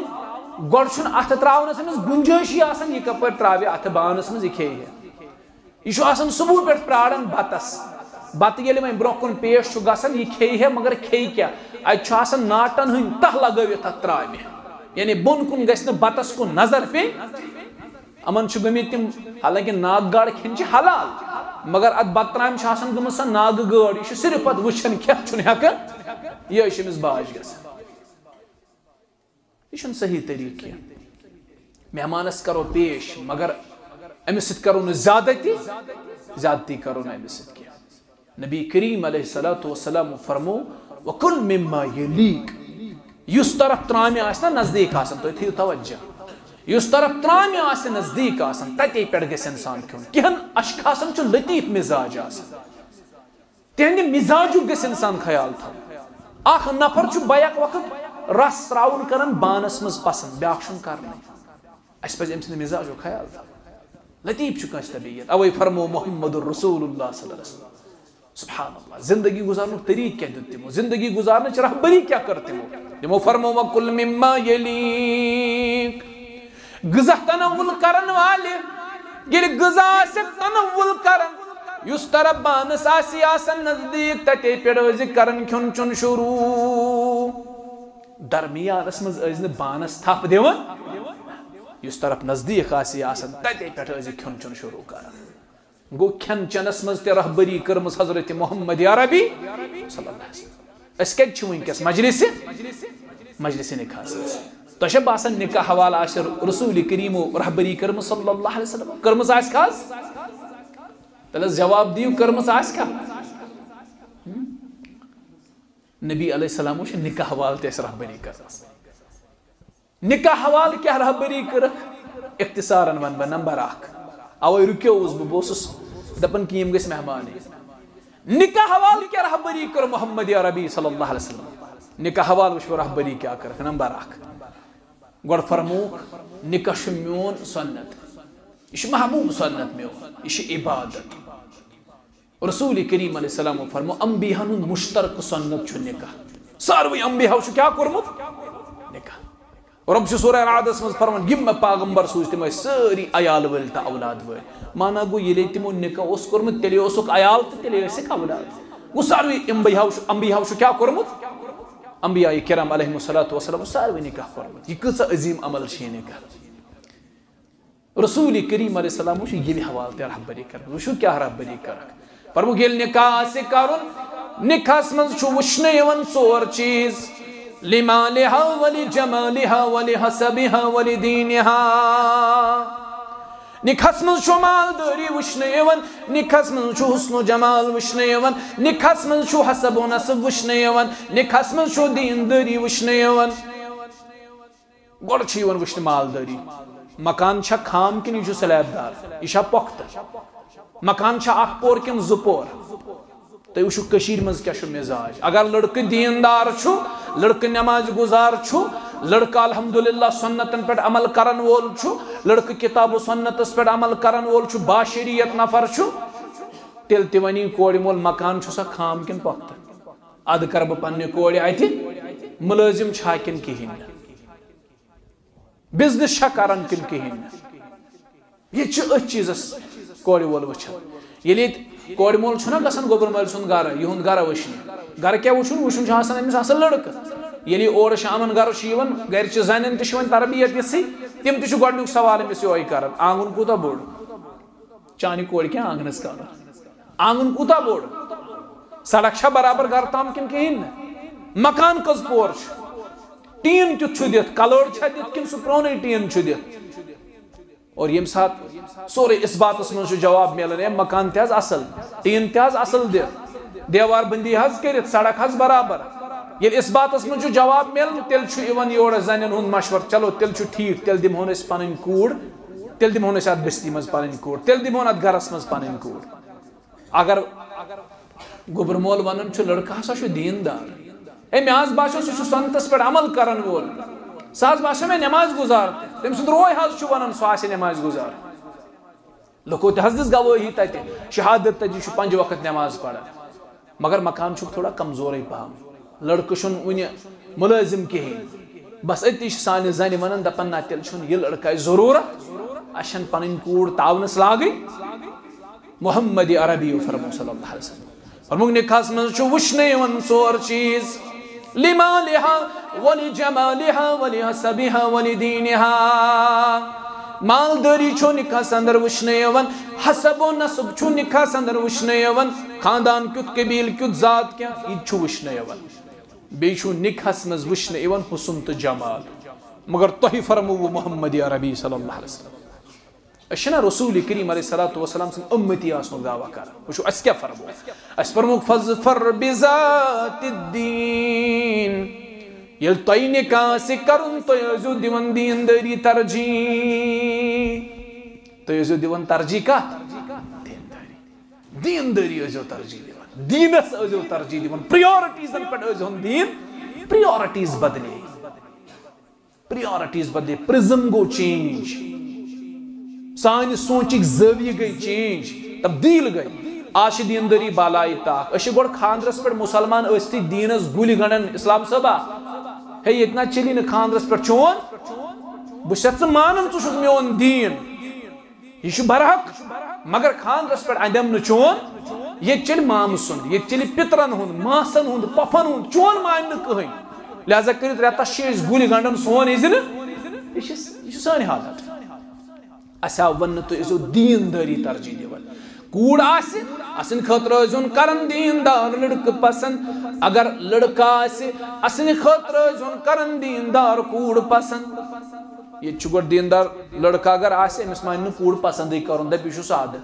گۄڈٕ چھُنہٕ اَتھٕ ترٛاونَس أمِس گُنجٲیشی آسان، یہِ کَپٲرۍ ترٛاوِ اَتھٕ بانَس منٛز، یہِ کھیٚیہِ ہے۔ یہِ چھُ آسان صُبحہٕ پٮ۪ٹھ پرٛاران بَتَس۔ بَتہٕ ییٚلہِ وۄنۍ برٛونٛہہ کُن پیش چھُ گژھان، یہِ کھیٚیہِ ہے، مگر کھیٚیہِ کیٛاہ؟ اَتہِ چھُ آسان ناٹَن ہٕنٛدۍ تَہہ لَگٲوِتھ اَتھ ترٛامہِ، یعنی بۄن کُن گژھِ نہٕ بَتَس کُن نظر پیٚنۍ۔ یِمن چھُ گٔمٕتۍ تِم، حالانکہ ناگہٕ گاڈٕ کھیٚنۍ چھِ حلال، مگر اتھ بتہٕ ترامہِ چھِ آسان گٔمٕژ سۄ ناگہٕ گٲڈ۔ یہِ چھُ صرف پتہٕ وٕچھان، کھٮ۪تھ چھُنہٕ ہٮ۪کان، یہِ چھِ أمِس باج گژھان۔ یہِ چھُنہٕ صحیح طریٖقہٕ کینٛہہ۔ مہمانس کرو پیش، مگر أمِس سۭتۍ کرو نہٕ زیادتی، زیادتی کرو نہٕ أمِس سۭتۍ کینٛہہ۔ نبی کریم علیہ الصلوۃ والسلام فرمو، "وکل مما یلیک"، یُس طرف ترامہِ آسہِ نا نزدیٖک آسان، تُہۍ تھٲیِو توجہ، یُس طرف ترامہِ آسہِ نزدیٖک آسان، تتے پٮ۪ٹھ گژھِ انسان کھیوٚن۔ کینٛہن اشخاصن چھُ لطیف مزاج آسان، تِہنٛدِ مزاجُک گژھِ انسان خیال تھاوُن۔ اکھ نفر چھُ بیک وقت رس تراوُن کران بانس منٛز پسند، بیاکھ چھُنہٕ کرنٕے۔ اسہِ پزِ أمۍ سٕنٛدِ مزاجُک خیال تھاوُن۔ لطیف چھُ کٲنٛسہِ طبیعت، اوے فرمو محمد رسول اللہ صلی اللہ علیہ وسلم۔ سبحان اللہ، زندگی گزارنُک طریٖقہٕ کیٛاہ دیُت تِمو؟ زندگی گزارنٕچ رہبری کیٛاہ کٔر تِمو؟ تِمو فرمو، "وکل مما یلیک"۔ غذا تناول کرن والہِ، ییٚلہِ غذا آسہِ تناول کران، یُس طرف بانس آسہِ آسان نزدیٖک، تتے پٮ۪ٹھ ٲسۍ کران کھیوٚن چیوٚن شروع۔ درمیانس منٛز ٲسۍ نہٕ بانس تھپھ دِوان، یُس طرف نزدیٖک آسہِ آسان، تتے پٮ۪ٹھ ٲسۍ کھیوٚن چیوٚن شروع کران۔ گوٚو، کھٮ۪ن چٮ۪نس منٛز تہِ رہبری کٔرمٕژ حضرت محمد عربی صلی اللہ علیہ وسلم۔ أسۍ کتہِ چھِ وٕنکیٚس؟ مجلسِ، مجلسِ نکاحس منٛز۔ تۄہہِ چھا باسان، نکاح حوالہٕ آسہِ رسول کریم و رہبری کٔرمٕژ صلی اللہ علیہ وسلم؟ کٔرمٕژ آسہِ کھا حظ؟ تیٚلہِ حظ جواب دِیِو، کٔرمٕژ آسہِ کھا؟ نبی علیہ السلامو چھِ نکاح حوالہٕ تہِ اَسہِ رہبری کٔرمٕژ۔ نکاح حوالہٕ کیٛاہ رہبری کٔرٕکھ؟ اختصارن ونہٕ بہٕ نمبر اکھ۔ اوے رُکیووُس بہٕ، بہٕ اوسُس دپان کہِ یِم گٔژھۍ مہمانٕے۔ نکاح حوالہٕ کیٛاہ رہبری کٔر محمد عربی صلی اللہ علیہ وسلم؟ نکاح حوالہٕ وٕچھو رہبری کیٛاہ کٔرٕکھ۔ نمبر اکھ، گۄڈٕ فرمووُکھ، نکاح چھُ میون سنت، یہِ چھُ محبوب سنت میون، یہِ چھِ عبادت۔ رسول کریم علیہ السلام فرمو، انبیاہن ہُنٛد مشترکہٕ سنت چھُ نکاح۔ ساروٕے انبیاہو چھُ کیٛاہ کوٚرمُت؟ نکاح۔ رۄب چھُ سورہ رعدس منٛز فرمان، یِم مےٚ پیغمبر سوٗزۍ، تِم ٲسۍ سٲری عیال وٲلۍ تہٕ اولاد وٲلۍ۔ مانا گوٚو، ییٚلے تِمو نکاح اوس کوٚرمُت، تیٚلے اوسُکھ عیال تہٕ تیٚلے ٲسِکھ اولاد۔ گوٚو، ساروٕے انبیاہو چھُ، انبیاہو چھُ کیٛاہ کوٚرمُت؟ انبیاء کرام علیہم الصلوۃ والسلام ساروٕے نکاح کوٚرمُت۔ یہِ کۭژاہ عظیٖم عمل چھِ یہِ نکاح۔ رسول کریم علیہ السلام چھُ ییٚمہِ حوالہٕ تہِ رہبری کران۔ وٕچھِو کیٛاہ رہبری کٔرٕکھ۔ فرمووُکھ، ییٚلہِ نکاح آسہِ کرُن، نکاحس منٛز چھُ وٕچھنہٕ یِوان ژور چیٖز، لمالہا ولجمالہا ولحسبہا ولدینہا۔ نکاحس منٛز چھُ مالدٲری وٕچھنہٕ یِوان، نکاحس منٛز چھُ حسن و جمال وٕچھنہٕ یِوان، نکاحس منٛز چھُ حسب و نسب وٕچھنہٕ یِوان، نکاحس منٛز چھُ دیندٲری وٕچھنہٕ یِوان۔ گۄڈٕ چھِ یِوان وٕچھنہٕ مالدٲری۔ مکان چھا خام کِنہٕ یہِ چھُ سلیب دار؟ یہِ چھا پۄختہٕ؟ مکان چھا اکھ پور کِنہٕ زٕ پور؟ تُہۍ وٕچھِو کٔشیٖرِ منٛز کیٛاہ چھُ مزاج۔ اگر لڑکہٕ دیندار چھُ، لڑکہٕ نماز گزار چھُ، لڑکہٕ الحمدللہ سنتن پٮ۪ٹھ عمل کرن وول چھُ، لڑکہٕ کتاب و سنتس پٮ۪ٹھ عمل کرن وول چھُ، باشریعت نفر چھُ، تیٚلہِ تہِ ونہِ کورِ مول، مکان چھُ سا خام کِنہٕ پۄختہٕ؟ ادٕ کرٕ بہٕ پننہِ کورِ اتہِ مُلٲزم چھا کِنہٕ کِہیٖنۍ نہٕ؟ بزنس چھا کران کِنہٕ کِہیٖنۍ نہٕ؟ یہِ چھُ أتھۍ چیٖزس کورِ وول وٕچھان۔ ییٚلہِ ییٚتہِ کورِ مول چھُنہ گژھان گوٚبُر مٲلۍ سُنٛد گرٕ، یِہُنٛد گرٕ وٕچھنہِ، گرٕ کیٛاہ وٕچھُن؟ وٕچھُن چھُ آسان أمِس اصل لڑکہٕ۔ ییٚلہِ یہِ اورٕ شامن گرٕ چھُ یِوان، گرِ چہِ زنٮ۪ن تہِ چھِ وۄنۍ تربیت یِژھٕے، تِم تہِ چھِ گۄڈٕنیُک سوال أمِس یِہوٚے کران، آنٛگُن کوٗتاہ بوٚڑ؟ چانہِ کورِ کیٛاہ آنٛگنس کَرُن؟ آنٛگُن کوٗتاہ بوٚڑ؟ سڑک چھا برابر گرٕ تام کِنہٕ کِہیٖنۍ نہٕ؟ مکان کٔژ پور چھُ؟ ٹیٖن کیُتھ چھُ دِتھ؟ کلٲڑ چھا دِتھ کِنہٕ سُہ پرٛونُے ٹیٖن چھُ دِتھ؟ اور ییٚمہِ ساتہٕ سورُے اِثباتَس منٛز چھُ جواب میلان، ہے، مکان تہِ حظ اَصٕل، ٹیٖن تہِ حظ اَصٕل دِتھ، دیوار بندی حظ کٔرِتھ، سڑک حظ برابر۔ ییٚلہِ اِس باتس منٛز چھُ جواب میلان، تیٚلہِ چھُ یِوان یورٕ زنٮ۪ن ہُنٛد مشورٕ، چلو تیٚلہِ چھُ ٹھیٖک، تیٚلہِ دِمہون أسۍ پنٕنۍ کوٗر، تیٚلہِ دِمہون أسۍ اتھ بستی منٛز پنٕنۍ کوٗر، تیٚلہِ دِمہون اتھ گرس منٛز پنٕنۍ کوٗر۔ اگر گوٚبُر مول ونان چھُ، لڑکہٕ ہسا چھُ دیٖندار، ہے، مےٚ حظ باسیو سُہ چھُ سنتس پٮ۪ٹھ عمل کرن وول، سُہ حظ باسیو مےٚ نماز گُزار تہِ، تٔمۍ سُنٛد روے حظ چھُ ونان سُہ آسہِ نماز گُزار۔ لُکو تہِ حظ دِژ گوٲہی تتہِ، شہادت تتہِ چھُ پنجہِ وقت نماز پران، مگر مکان چھُکھ تھوڑا کمزورے پہم۔ لڑکہٕ چھُنہٕ وُنہِ مُلٲزِم کِہیٖنۍ۔ بس أتی چھِ سانہِ زنہِ ونان، دپان، نہ، تیٚلہِ چھُنہٕ یہِ لڑکہٕ اَسہِ ضروٗرت، اَسہِ چھَنہٕ پنٕنۍ کوٗر تاونس لاگٕنۍ۔ محمد عربی فرمو صلی اللہ علیہ وسلم، فرموک، نکاحس منٛز چھُ وٕچھنہٕ یِوان ژور چیٖز، لمالها ولجمالها ولحسبها ولدينها۔ مالدٲری چھُ نکاحس اندر وٕچھنہٕ یِوان، حسب و نسب چھُ نکاحس اندر وٕچھنہٕ یِوان، خاندان کیُتھ، قبیل کیُتھ، ذات کیٛاہ، یہِ تہِ چھُ وٕچھنہٕ یِوان۔ بیٚیہِ چھُ نکاحس منٛز وٕچھنہٕ یِوان حسن تہٕ جمال۔ مگر تۄہہِ فرمووُ محمد عربی صلی اللہ علیہ وسلم۔ أسۍ چھِنہ رسول کریم علیہ الصلوۃ والسلام سٕنٛدۍ اُمتی آسنُک دعویٰ کران۔ وٕچھِو، اَسہِ کیٛاہ فرموو؟ اَسہِ فرموو، "فاظفر بذات الدین"۔ ییٚلہِ تۄہہِ نکاح آسہِ کرُن، تُہۍ ٲسۍزیو دِوان دیٖندٲری ترجیح۔ تُہۍ ٲسۍزیو دِوان ترجیح کَتھ؟ دیٖندٲری۔ دیٖندٲری ٲسۍزیو ترجیح دِوان، دیٖنَس ٲسۍزیو ترجیح دِوان، پرٛیارٹیٖزَن پٮ۪ٹھ ٲسۍزیوٚن دیٖن، پرٛیارٹیٖز بدلے۔ پرٛیارٹیٖز بدلے، پرزم گوٚو چینج، سانہِ سونچٕکۍ زٲویہِ گٔے چینج، تبدیٖل گٔے۔ آز چھِ دیٖندٲری بالایہِ طاق۔ أسۍ چھِ گۄڈٕ خانٛدرس پٮ۪ٹھ مُسلمان ٲسۍتھٕے دیٖنس گُلۍ گنٛڈان، اسلام صٲبا، ہے، ییٚتہِ نہ چلی نہٕ خانٛدرس پٮ۪ٹھ چون، بہٕ چھُس ژےٚ مانان، ژٕ چھُکھ میون دیٖن۔ یہِ چھُ برحق، مگر خانٛدرس پٮ۪ٹھ اندٮ۪م نہٕ چون۔ ییٚتہِ چلہِ مامہٕ سُنٛد، ییٚتہِ چلہِ پِترن ہُنٛد، ماسن ہُنٛد، پۄپھن ہُنٛد، چون مانہِ نہٕ کٕہٕنۍ۔ لہذا کٔرِتھ رٮ۪تس چھِ أسۍ گُلۍ گنٛڈان، سون اِذنہٕ۔ یہِ چھِ، یہِ چھِ سٲنۍ حالت۔ اَسہِ آو وننہٕ، تُہۍ ٲسِو دیٖندٲری ترجیح دِوان۔ کوٗر آسہِ، اَسٕنٛدِ خٲطرٕ ٲسۍزیون کران دیٖندار لڑکہٕ پسنٛد۔ اگر لڑکہٕ آسہِ، اَسٕنٛدِ خٲطرٕ ٲسۍزیون کران دیٖندار کوٗر پسنٛد۔ ییٚتہِ چھُ گۄڈٕ دیٖندار لڑکہٕ اگر آسہِ، أمِس مانہِ نہٕ کوٗر پسنٛدٕے کرُن، دَپہِ، یہِ چھُ سادٕ۔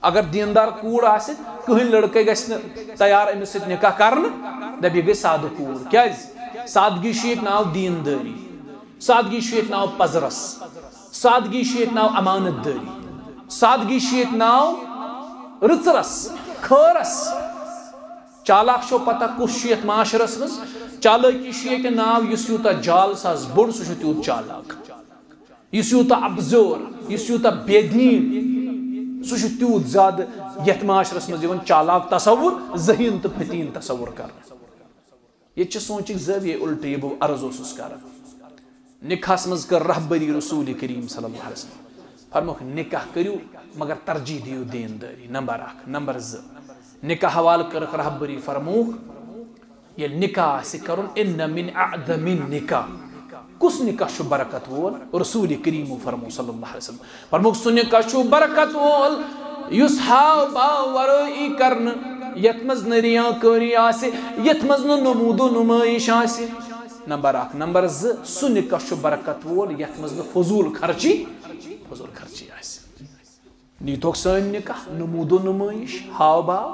اگر دیٖندار کوٗر آسہِ، کٕہٕنۍ لڑکے گژھِ نہٕ تیار أمِس سۭتۍ نکاح کرنہٕ، دَپہِ، یہِ گٔے سادٕ کوٗر۔ کیٛازِ؟ سادگی چھُ ییٚتہِ ناو دیٖندٲری، سادگی چھُ ییٚتہِ ناو پزرس، سادگی چھُ ییٚتہِ ناو امانت دٲری، سادگی چھُ ییٚتہِ ناو رٕژرس، خٲرس۔ چالاک چھو پتہ کُس چھُ یتھ معاشرس منٛز؟ چالٲکی چھُ ییٚتہِ ناو، یُس یوٗتاہ جال ساز بوٚڑ، سُہ چھُ تیوٗت چالاک۔ یُس یوٗتاہ ابزور، یُس یوٗتاہ بے دیٖن، سُہ چھُ تیوٗت زیادٕ یتھ معاشرس منٛز یِوان چالاک تصور، ذہین تہٕ فتیٖن تصور کرنہٕ۔ ییٚتہِ چھِ سونچٕکۍ زٲویہِ الٹہٕ، یہِ بہٕ عرض اوسُس کران۔ نکاحس منٛز کٔر رہبری رسول کریم صلی اللہ علیہ وسلم۔ فرموکھ، نکاح کٔرِو، مگر ترجیح دِیِو دیٖندٲری، نمبر اکھ۔ نمبر زٕ، نکاح حوالہٕ کٔرٕکھ رہبری، فرموکھ، ییٚلہِ نکاح آسہِ کرُن، ان من اعظم النکاح، کُس نکاح چھُ برکت وول؟ رسول کریم فرمو صلی اللہ علیہ وسلم، فرموکھ، سُہ نکاح چھُ برکت وول یُس ہاو باو ورٲیی کرنہٕ، یتھ منٛز نہٕ ریاکٲری آسہِ، یتھ منٛز نہٕ نمود و نمٲیش آسہِ۔ نمبر اکھ۔ نمبر زٕ، سُہ نکاح چھُ برکت وول یتھ منٛز نہٕ فضول خرچی، فضول خرچی آسہِ۔ نیٖتوکھ سٲنۍ نکاح نمود و نمٲیش، ہاو باو،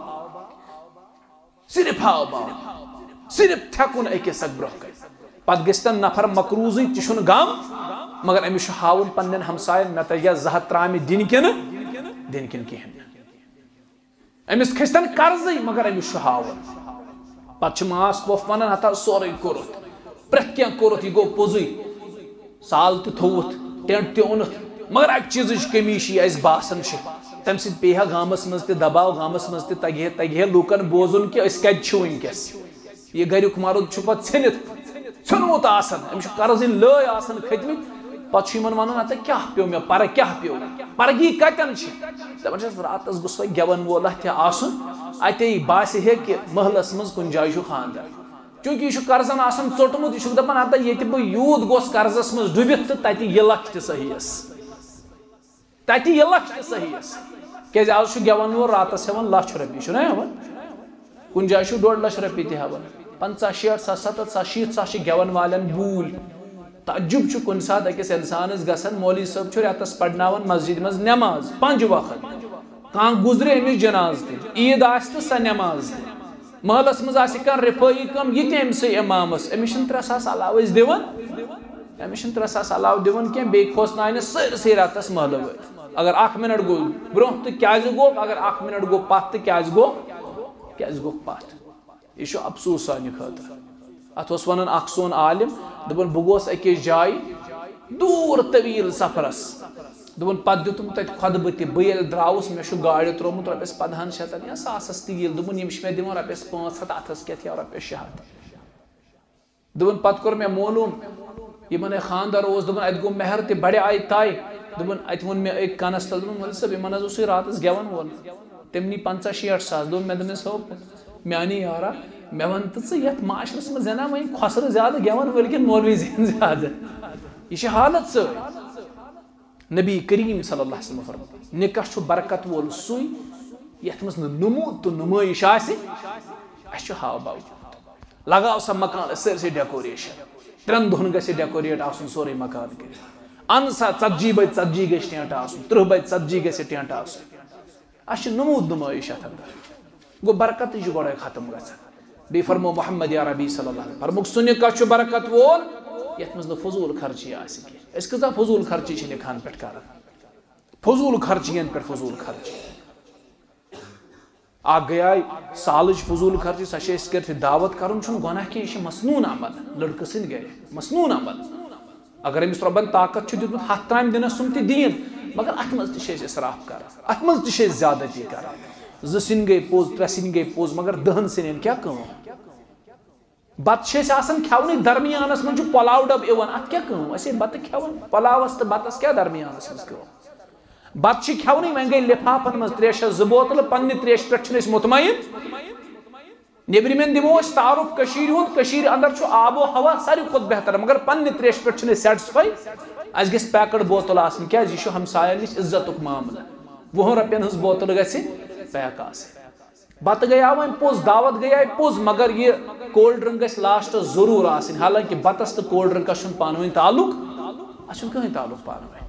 صرف ہاو باو، صرف تھٮ۪کُن أکِس اکھ برونٛہہ کنہِ۔ پتہٕ گژھِ تن نفر مقروضٕے، تہِ چھُنہٕ غم، مگر أمِس چھُ ہاوُن پننٮ۪ن ہمساین، مےٚ تجا زٕ ہتھ ترامہِ دِنۍ کِنہٕ دِنۍ کِنہٕ کِہیٖنۍ نہٕ۔ أمِس کھسہِ تن قرضٕے، مگر أمِس چھُ ہاوُن۔ پتہٕ چھِ ماس پۄپھ ونان، ہتا سورُے کوٚرُتھ، پرٛٮ۪تھ کینٛہہ کوٚرُتھ، یہِ گوٚو پوٚزُے۔ سال تہِ تھوٚوُتھ، ٹینٹ تہِ اوٚنُتھ، مگر اکہِ چیٖزٕچ کٔمی چھِ یہِ اَسہِ باسان چھِ۔ تَمہِ سۭتۍ پیٚیہِ ہا گامَس منٛز تہِ دباو، گامَس منٛز تہِ تَگہِ ہے، تَگہِ ہے لوٗکَن بوزُن کہِ أسۍ کَتہِ چھِ وٕنۍکٮ۪س۔ یہِ گَریُک مرد چھُ پَتہٕ ژھیٚنِتھ، ژھیوٚنمُت آسان، أمِس چھُ قرضٕنۍ لٲے آسان کھٔتۍمٕتۍ۔ پَتہٕ چھُ یِمَن وَنان، ہَتہٕ کیٛاہ پیوٚو مےٚ، پَرٕ کیٛاہ پیوٚو، پَرٕ گی کَتٮ۪ن چھِ؟ دَپان چھِس، راتَس گوٚژھ وۄنۍ گٮ۪وَن وول اَتھِ آسُن، اَتے باسہِ ہے کہِ محلَس منٛز کُنہِ جایہِ چھُ خانٛدر۔ چوٗنٛکہِ یہِ چھُ قرضن آسان ژوٚٹمُت، یہِ چھُکھ دَپان، ہتا ییٚتہِ بہٕ یوٗت گوٚژھ قرضس منٛز ڈُبِتھ تہٕ تَتہِ یہِ لَچھ تہِ صحیح ٲس۔ تَتہِ یہِ لَچھ تہِ صحیح ٲس۔ کیٛازِ آز چھُ گٮ۪وَن وول راتَس ہٮ۪وان لَچھ رۄپیہِ، چھُنہ ہٮ۪وان؟ کُنہِ جایہِ چھُ ڈۄڈ لَچھ رۄپیہِ تہِ ہٮ۪وان۔ پنٛژاہ، شیٹھ ساس، سَتَتھ ساس، شیٖتھ ساس چھِ گٮ۪وَن والٮ۪ن بوٗلۍ۔ تعجب چھُ کُنہِ ساتہٕ أکِس اِنسانَس گژھان، مولوی صٲب چھُ رٮ۪تَس پَرناوان مسجدِ منٛز نٮ۪ماز پنٛجہِ وقت۔ کانٛہہ گُزرِ أمِس جنازٕ تہِ، عیٖد آسہِ تہٕ سۄ نٮ۪ماز تہِ۔ محلس منٛز آسہِ کانٛہہ رفٲیی کٲم، یہِ تہِ أمۍ سٕے امامس، أمِس چھِنہٕ ترٛےٚ ساس علاوٕ أسۍ دِوان، أمِس چھِنہٕ ترٛےٚ ساس علاوٕ دِوان کینٛہہ، بیٚیہِ کھوژناونہِ سٲرسٕے راتس محلہٕ وٲلۍ۔ اگر اکھ منٹ گوٚو برونٛہہ تہٕ کیازِ گوٚو، اگر اکھ منٹ گوٚو پتھ تہٕ کیازِ گوٚو، کیازِ گوٚو پتھ؟ یہِ چھُ افسوٗس سانہِ خٲطرٕ۔ اتھ اوس ونان اکھ سون عالم، دوٚپُن، بہٕ گوس أکِس جایہِ دوٗر طویل سفرس، دوٚپُن، پتہٕ دیُتُم تتہِ خطبہٕ تہِ، بہٕ ییٚلہِ درٛاوُس، مےٚ چھُ گاڑِ ترٛوومُت رۄپیس پندہن شیٚتن یا ساسس تیٖل، دوٚپُن، یِم چھِ مےٚ دِوان رۄپیس پانٛژھ ہتھ، اتھس کٮ۪تھ یا رۄپیس شےٚ ہتھ۔ دوٚپُن، پتہٕ کوٚر مےٚ معلوم، یِمن ہے خانٛدر اوس، دوٚپُن، اتہِ گوٚو مہر تہِ بڑِ آیہِ طے۔ دوٚپُن، اتہِ ووٚن مےٚ أکۍ کنس تل، دوٚپُن، مولوی صٲب، یِمن حظ اوسُے راتس گٮ۪ون وول، تٔمۍ نی پنٛژاہ شیٹھ ساس۔ دوٚپُن، مےٚ دوٚپمس، ہو، میانی یارا، مےٚ ون تہٕ ژٕ، یتھ معاشرس منٛز زینہ وۄنۍ کھۄسرٕ زیادٕ گٮ۪ون وٲلۍ کِنہٕ مولوی زین زیادٕ؟ یہِ چھِ حالت سٲنۍ۔ نبی کریم صلی اللہ علیہ وسلم فرموو، نکاح چھُ برکت وول سُے یتھ منٛز نہٕ نمود تہٕ نمٲیش آسہِ، اسہِ چھُ ہاو باو۔ لگاو سا مکانس سٲرسٕے ڈیکوریشن، ترٛٮ۪ن دۄہن گژھِ ڈیکوریٹ آسُن سورُے مکان کٔرِتھ۔ ان سا ژتجی بے ژتجی گژھِ ٹینٹ آسُن، ترٕٛہ بے ژتجی گژھِ ٹینٹ آسُن۔ اسہِ چھِ نمود نمٲیش اتھ اندر۔ گوٚو برکتٕے چھُ گۄڈے ختم گژھان۔ بیٚیہِ فرموو محمد عربی صلی اللہ علیہ وسلم، فرمووُکھ، سُہ نکاح چھُ برکت وول یتھ منٛز نہٕ فضوٗل خرچی آسہِ کینٛہہ۔ أسۍ کۭژاہ فضوٗل خرچی چھِ نکاحن پٮ۪ٹھ کران؟ فضوٗل خرچین پٮ۪ٹھ فضوٗل خرچی۔ اکھ گٔیے سالٕچ فضوٗل خرچی، سۄ چھِ أسۍ کٔرِتھ دعوت کرُن، چھُنہٕ گۄناہ کینٛہہ، یہِ چھِ مسنوٗن عمل، لڑکہٕ سٕنٛدۍ گرِ مسنوٗن عمل۔ اگر أمِس رۄبن طاقت چھُ دیُتمُت ہتھ ترامہِ دِنس، سُم تہِ دِیِن، مگر اتھ منٛز تہِ چھِ أسۍ اسراف کران، اتھ منٛز تہِ چھِ أسۍ زیادتی کران۔ زٕ سِنۍ گٔے پوٚز، ترٛےٚ سِنۍ گٔے پوٚز، مگر دہن سِنٮ۪ن کیٛاہ کٲم؟ بتہٕ چھِ أسۍ آسان کھٮ۪ونٕے، درمیانس منٛز چھُ پۄلاو ڈبہٕ یِوان، اتھ کیٛاہ کٲم؟ أسۍ ہے بتہٕ کھٮ۪وان، پۄلاوس تہٕ بتس کیٛاہ درمیانس منٛز کٲم؟ بتہٕ چھِ کھٮ۪ونٕے، وۄنۍ گٔے لفافن منٛز تریشس زٕ بوتلہٕ، پننہِ تریشہِ پٮ۪ٹھ چھِنہٕ أسۍ مطمئن۔ نیبرِمٮ۪ن دِمو أسۍ تعارُف کٔشیٖرِ ہُنٛد، کٔشیٖرِ اندر چھُ آب و ہوا ساروی کھۄتہٕ بہتر، مگر پننہِ تریشہِ پٮ۪ٹھ چھِنہٕ أسۍ satisfy۔ اسہِ گژھِ packed بوتل آسٕنۍ، کیازِ یہِ چھُ ہمساین نِش عزتُک معاملہٕ۔ وُہن رۄپین ہٕنٛز بوتل گژھِ pack آسٕنۍ۔ بتہٕ گٔیاو وۄنۍ پوٚز، دعوت گٔیاے پوٚز، مگر یہِ cold drink گژھِ لاسٹس ضروٗر آسٕنۍ، حالانکہ بتس تہٕ cold drinkس چھُنہٕ پانہٕ ؤنۍ تعلق، اتھ چھُنہٕ کٕہٕنۍ تعلق پانہٕ ؤنۍ۔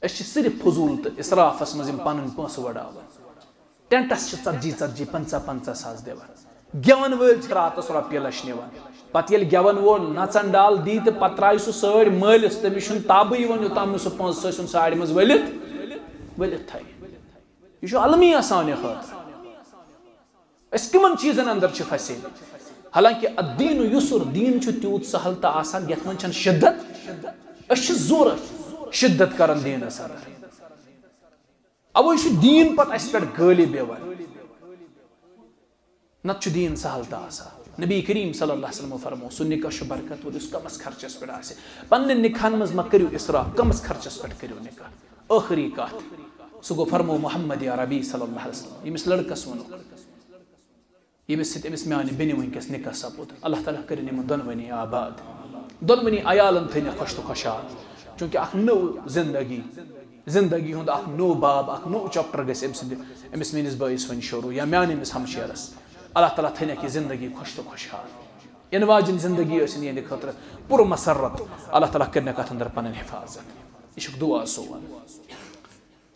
أسۍ چھِ صرف فضوٗل تہٕ اسرافس منٛز یِم پنٕنۍ پونٛسہٕ وڑاوان۔ ٹینٹس چھِ ژتجی ژتجی، پنٛژاہ پنٛژاہ ساس دِوان۔ گٮ۪ون وٲلۍ چھِ راتس رۄپیہِ لچھ نِوان۔ پتہٕ ییٚلہِ گٮ۪ون وول نژن ڈال دی تہٕ پتہٕ ترٛایہِ سُہ سٲڑۍ مٲلِس، تٔمِس چھُنہٕ تابٕے یِوان، یوٚتام نہٕ سُہ پونٛسہٕ سُہ أمِس ساڑِ منٛز ؤلِتھ، ؤلِتھ تھایہِ۔ یہِ چھُ المیہ سانہِ خٲطرٕ۔ أسۍ کٕمن چیٖزن اندر چھِ پھسے؟ حالانکہ الدین یسر، دیٖن چھُ تیوٗت سہل تہٕ آسان، یتھ منٛز چھنہٕ شدت۔ أسۍ چھِ ضروٗرت شدت کران دیٖنس اندر۔ اوے چھُ دیٖن پتہٕ اسہِ پٮ۪ٹھ غٲلب یِوان۔ نتہٕ چھُ دیٖن سہل تہٕ آسان۔ نبی کریم صلی اللہ علیہ وسلم فرموو، سُہ نکاح چھُ برکت وول یُس کمس خرچس پٮ۪ٹھ آسہِ۔ پننٮ۪ن نکاحن منٛز مہ کٔرِو اسراف، کمس خرچس پٮ۪ٹھ کٔرِو نکاح۔ ٲخری کتھ، سُہ گوٚو فرموو محمد عربی صلی اللہ علیہ وسلم، ییٚمِس لڑکس ووٚنُکھ، ییٚمِس سۭتۍ أمِس میانہِ بیٚنہِ وٕنکیٚس نکاح سپُد، اللہ تعالیٰ کٔرِنۍ یِمن دۄنوٕنی آباد، دۄنوٕنی عیالن تھٲینَکھ خۄش تہٕ خۄشحال، چونکہ اکھ نٔو زندگی، زندگی ہُنٛد اکھ نوٚو باب، اکھ نوٚو chapter گژھِ أمۍ سٕنٛدِ، أمِس میٲنِس بٲیِس وۄنۍ شروٗع یا میانہِ أمِس ہمشیرس۔ اللہ تعالیٰ تھٲینَکھ یہِ زندگی خۄش تہٕ خۄشحال، یِنہٕ واجٮ۪ن زندگی ٲسِن یِہنٛدِ خٲطرٕ پُر مسرت۔ اللہ تعالیٰ کٔرِنَکھ اتھ اندر پنٕنۍ حفاظت۔ یہِ چھُکھ دعا سون۔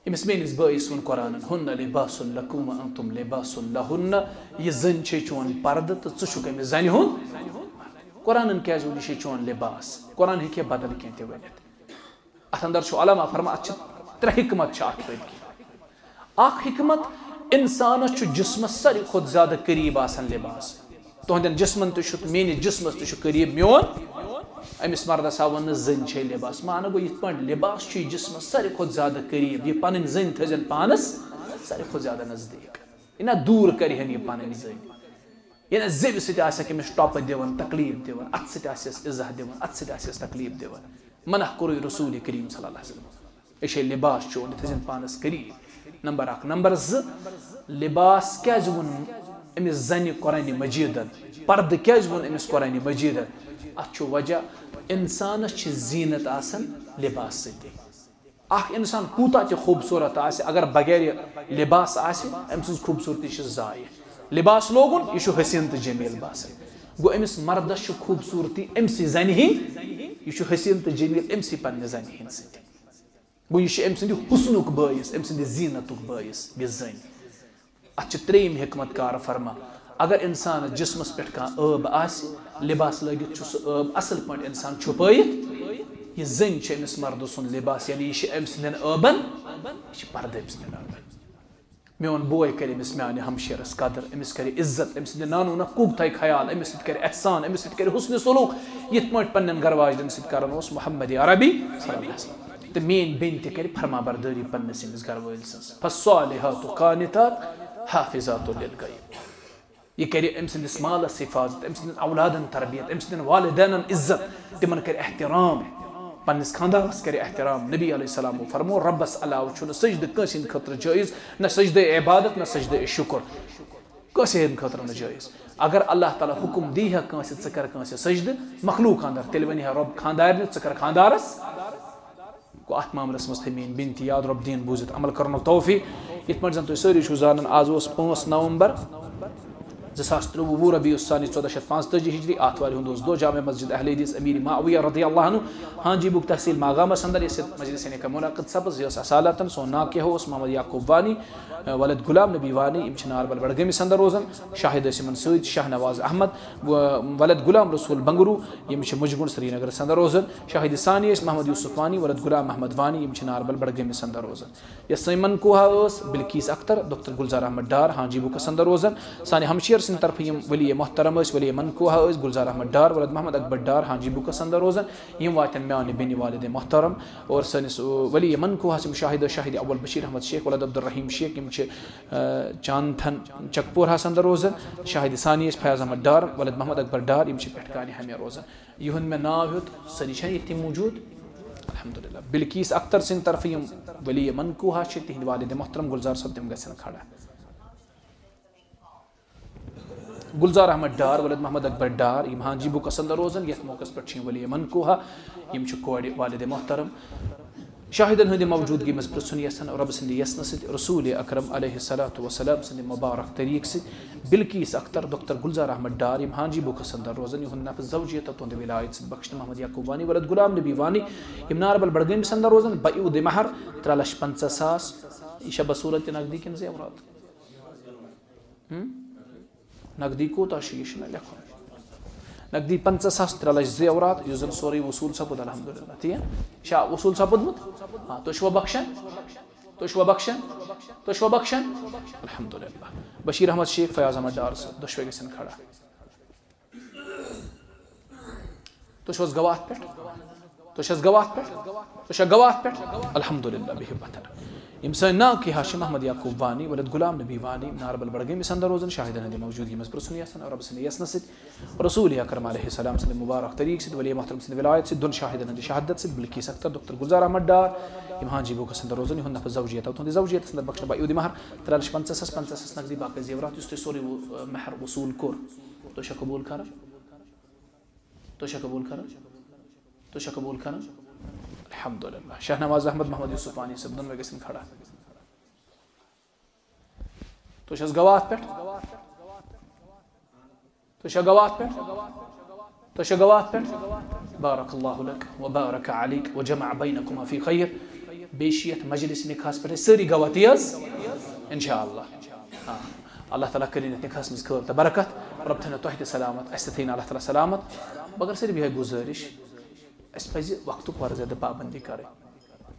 أمِس میٲنِس بٲیِس ووٚن قرآنن، "ہُنَّ لِباسٌ لَكُمْ وَأَنْتُمْ لِبَاسٌ لَهُنَّ"، یہِ زٔنۍ چھے چون پردٕ تہٕ ژٕ چھُکھ أمِس زنہِ ہُنٛد۔ قرآنن کیازِ ووٚن، یہِ چھے چون لباس؟ قرآن ہیٚکہِ ہے بدل کینٛہہ تہِ ؤنِتھ۔ اتھ اندر چھُ علماء فرما، اتھ چھِ ترٛےٚ حکمت چھِ اتھ پٔتۍ کِنۍ۔ اکھ حکمت، انسانس چھُ جسمس ساروی کھۄتہٕ زیادٕ قریب آسان لباس۔ تُہنٛدٮ۪ن جسمن تہِ چھُ، میٲنِس جسمس تہِ چھُ قریب میون۔ أمِس مردس آو وننہٕ، زٔنۍ چھے لباس۔ معنی گوٚو یِتھ پٲٹھۍ لباس چھُ یہِ جسمس ساروی کھۄتہٕ زیادٕ قریب، یہِ پنٕنۍ زٔنۍ تھٲوزٮ۪ن پانس ساروی کھۄتہٕ زیادٕ نزدیٖک۔ یہِ نہ دوٗر کرِہن یہِ پنٕنۍ زٔنۍ۔ یہِ نہ زیوِ سۭتۍ آسٮ۪کھ أمِس ٹۄپہٕ دِوان، تکلیف دِوان، اتھٕ سۭتۍ آسٮ۪س اِزاہ دِوان، اتھٕ سۭتۍ آسٮ۪س تکلیف دِوان۔ منع کوٚرُے رسول کریم صلی اللہ علیہ وسلم۔ یہِ چھے لباس چون، یہِ تھٲوزٮ۪ن پانس قریب۔ نمبر اکھ۔ نمبر زٕ، لباس کیازِ ووٚن أمِس زنہِ قرآنِ مجیدن؟ پردٕ کیازِ ووٚن أمِس قرآنِ مجیدن؟ اتھ چھُ وجہ، انسانس چھِ زینت آسان لباس سۭتی۔ اکھ انسان کوٗتاہ تہِ خوٗبصوٗرت آسہِ، اگر بغیر لباس آسہِ، أمۍ سٕنٛز خوٗبصوٗرتی چھِ ضایع۔ لباس لوگُن، یہِ چھُ حسین تہٕ جمیل باسان۔ گوٚو، أمِس مردس چھِ خوٗبصوٗرتی أمۍ سٕے زنہِ ہِنٛدۍ، یہِ چھُ حسین تہٕ جمیل أمۍ سٕے پننہِ زنہِ ہِنٛدۍ سۭتۍ۔ گوٚو، یہِ چھُ أمۍ سٕنٛدِ حسنُک بٲعث، أمۍ سٕنٛدِ زینتُک بٲعث، یہِ زٔنۍ۔ اتھ چھِ ترٛیٚیِم حکمت کار فرما۔ اگر انسانس جسمس پٮ۪ٹھ کانٛہہ عٲب آسہِ، لباس لٲگِتھ چھُ سُہ عٲب اصل پٲٹھۍ انسان چھُپٲیِتھ۔ یہِ زٔنۍ چھِ أمِس مردٕ سُنٛد لباس، یعنی یہِ چھِ أمۍ سٕنٛدٮ۪ن عٲبن، یہِ چھِ پردٕ أمۍ سٕنٛدٮ۪ن عٲبن۔ میون بوے کرِ أمِس میانہِ ہمشیرس قدر، أمِس کرِ عزت، أمِس سٕنٛدِ نانوٗنہ کوٗک تھایہِ خیال، أمِس سۭتۍ کرِ احسان، أمِس سۭتۍ کرِ حسن سلوک، یِتھ پٲٹھۍ پننٮ۪ن گرٕ واجنٮ۪ن سۭتۍ کران اوس محمد عربی صلی اللہ علیہ وسلم۔ تہٕ میٲنۍ بیٚنہِ تہِ کرِ فرما بردٲری پننِس أمِس گرٕ وٲلۍ سٕنٛز۔ فالصالحات قانتات حافظات للغیب۔ یہِ کرِ أمۍ سٕنٛدِس مالس حفاظت، أمۍ سٕنٛدٮ۪ن اولادن تربیت، أمۍ سٕنٛدٮ۪ن والدینن عزت، تِمن کرِ احترام، پننِس خاندانس کرِ احترام۔ نبی علیہ السلام فرمو، ربس علاوٕ چھُنہٕ سجدٕ کٲنٛسہِ ہٕنٛدِ خٲطرٕ جٲیز، نہ سجدٕ عبادت، نہ سجدٕ شکر۔ کٲنٛسہِ ہٕنٛدِ خٲطرٕ نہٕ جٲیز۔ اگر اللہ تعالیٰ حکم دی ہا کٲنٛسہِ، ژٕ کر کٲنٛسہِ سجدٕ مخلوق اندر، تیٚلہِ ونہِ ہا رب خاندارنہِ، ژٕ کر خاندارس۔ گوٚو اتھ معاملس منٛز تھٲے میٲنۍ بیٚنہِ تہِ یاد، رب دِیِن بوٗزِتھ عمل کرنُک توفیق۔ یِتھ پٲٹھۍ زن تُہۍ سٲری چھِو زانان، آز اوس پانٛژھ نومبر زٕ ساس ترٛۆوُہ، وُہ ربیع الثانی، ژۄدہ شیٚتھ پانٛژتٲجی ہجری، آتھوارِ ہُنٛد اوس دۄہ۔ جامع مسجد اہل حدیث امیر معاویہ رضی اللہ عنہ ہانجی بُک تحصیل ماگامس اندر، یس مجلس نکاح منعقد سپز، یہِ ٲس اصالتن سون ناکہ اوس محمد یعقوب وانی، ولد غلام نبی وانی، یِم چھِ ناربل بڈگٲمِس اندر روزان۔ شاہد ٲسۍ یِمن سۭتۍ شاہ نواز احمد، و-، ولد غلام رسول بنگرو، یِم چھِ مجگُنڈ سرینگرس اندر روزان۔ شاہد ثانی ٲسۍ محمد یوسف وانی، ولد غلام محمد وانی، یِم چھِ ناربل بڈگٲمِس اندر روزان۔ یۄس سٲنۍ منقوحہ ٲس، بلقیس اختر، ڈاکٹر گلزار احمد ڈار، ہانجی بُکس اندر روزان۔ سانہِ ہمشیر سٕنٛدِ طرفہٕ یِم ولی محترم ٲسۍ، ولی منقوحہ ٲسۍ، گلزار احمد ڈار، ولد محمد اکبر ڈار، ہانجی بُکس اندر روزان۔ یِم واتن میانہِ بیٚنہِ والد محترم اور سٲنِس، او، ولی منقوحس یِم شاہد ٲسۍ، شاہد اول بشیر احمد شیخ، ولد عبدالرحیم شیخ، یِم چھِ، آ، چانتھن چکپورہس اندر روزان۔ شاہد ثانی ٲسۍ فیاض احمد ڈار، ولد محمد اکبر ڈار، یِم چھِ پٮ۪ٹھ کانہِ ہمے روزان۔ یِہُنٛد مےٚ ناو ہیوٚت، سٲری چھا ییٚتہِ موٗجوٗد؟ الحمدللہ۔ بلقیس اختر سٕنٛدِ طرفہٕ یِم ولی منقوحہ چھِ، تِہِنٛدۍ والد محترم گلزار صٲب، تِم گژھن کھڑا۔ گلزار احمد ڈار، ولد محمد اکبر ڈار، یِم ہانجی بُکس اندر روزان۔ یتھ موقعس پٮ۪ٹھ چھِ یِم ولی منقوحہ، یِم چھِ کورِ والد محترم۔ شاہدن ہٕنٛدِ موجودگی منٛز پرژھُن یژھان رۄبہٕ سٕنٛدِ یژھنہٕ سۭتۍ، رسول اکرم علیہ الصلوۃ والسلام سٕنٛدِ مبارک طریقہٕ سۭتۍ، بلقیس اختر، ڈاکٹر گلزار احمد ڈار، یِم ہانجی بُکس اندر روزان، یِہُنٛد نفس زوجیت تہٕ تُہنٛدِ ولایت سۭتۍ بخشنہٕ محمد یعقوب وانی، ولد غلام نبی وانی، یِم ناربل بڈگٲمِس اندر روزان، بعیود مہر ترٛےٚ لچھ پنٛژاہ ساس۔ یہِ چھا بصورت تہِ نقدی کِنہٕ زیورات؟ ہم؟ نقدی کوٗتاہ چھُ، یہِ چھُنہ لیکھُن۔ نقدی پنٛژاہ ساس ترٛےٚ لچھ زیورات، یُس زن سورُے وصوٗل سپُد، الحمدللہ۔ تی ہا؟ یہِ چھا وصوٗل سپُدمُت؟ ہاں، تُہۍ چھِوا بخشان؟ تُہۍ چھِوا بخشان؟ تُہۍ چھِوا بخشان؟ الحمدللہ۔ بشیر احمد شیخ، فیاض احمد ڈار صٲب، دۄشوے گژھن کھڑا۔ تُہۍ چھِو حظ گواہ اَتھ پٮ۪ٹھ؟ تُہۍ چھِو حظ گواہ اَتھ پٮ۪ٹھ؟ تُہۍ چھِو گواہ اَتھ پٮ۪ٹھ؟ الحمدللہ، بِہِو پَتھر۔ یِم سٲنۍ ناکہِ حظ چھِ محمد یعقوب وانی، ولد غلام نبی وانی، ناربل بڈگٲمِس اندر روزان، شاہدن ہٕنٛدِ موجودگی منٛز پرٛژھُن یژھان، رۄبہٕ سٕنٛدِ یژھنہٕ سۭتۍ، رسول اکرم علیہ السلام سٕنٛدِ مبارک طریقہٕ سۭتۍ، ولی محترم سٕنٛدِ ولایت سۭتۍ، دۄن شاہدن ہٕنٛدِ شہادت سۭتۍ، بلقیس اختر، دۄکتر گلزار احمد ڈار، یِم ہانجی بُکس اندر روزان، یِہُنٛد نفس زوجیت، تُہُنٛدِ زوجیتس اندر بخشنہٕ بہٕ یہِ مہر ترٛےٚ لچھ پنٛژاہ ساس، پنٛژاہ ساس نقدی، باقٕے زیورات، یُس تۄہہِ سورُے، ٲ، مہر وصوٗل کوٚر، تُہۍ چھا قبوٗل کران؟ تُہۍ چھا قبوٗل کران؟ تُہۍ چھا قبوٗل کران؟ الحمدللہ۔ شاہ نواز احمد، محمد یوسف وانی صٲب، دۄنوَے گژھن کھڑا۔ تُہۍ چھا حظ گواہ اَتھ پٮ۪ٹھ؟ تُہۍ چھا گواہ اَتھ پٮ۪ٹھ؟ تُہۍ چھا گواہ اَتھ پٮ۪ٹھ؟ بارک اللہ لک و بارک علیک و جمع بینکما فی خیر۔ بیٚیہِ چھِ یَتھ مجلس نکاحس پٮ۪ٹھ أسۍ سٲری گواہ، تی حظ؟ انشاءاللہ۔ آ، اللہ تعالیٰ کٔرِنۍ یَتھ نکاحس منٛز خٲر تہٕ برکت۔ رۄب تھٲینو تۄہہِ تہِ سلامت، اَسہِ تہِ تھٲینو اللہ تعالیٰ سلامت۔ مگر صرف یِہوٚے گُزٲرِش، اَسہِ پَزِ وقتُک واریاہ زیادٕ پابندی کَرٕنۍ۔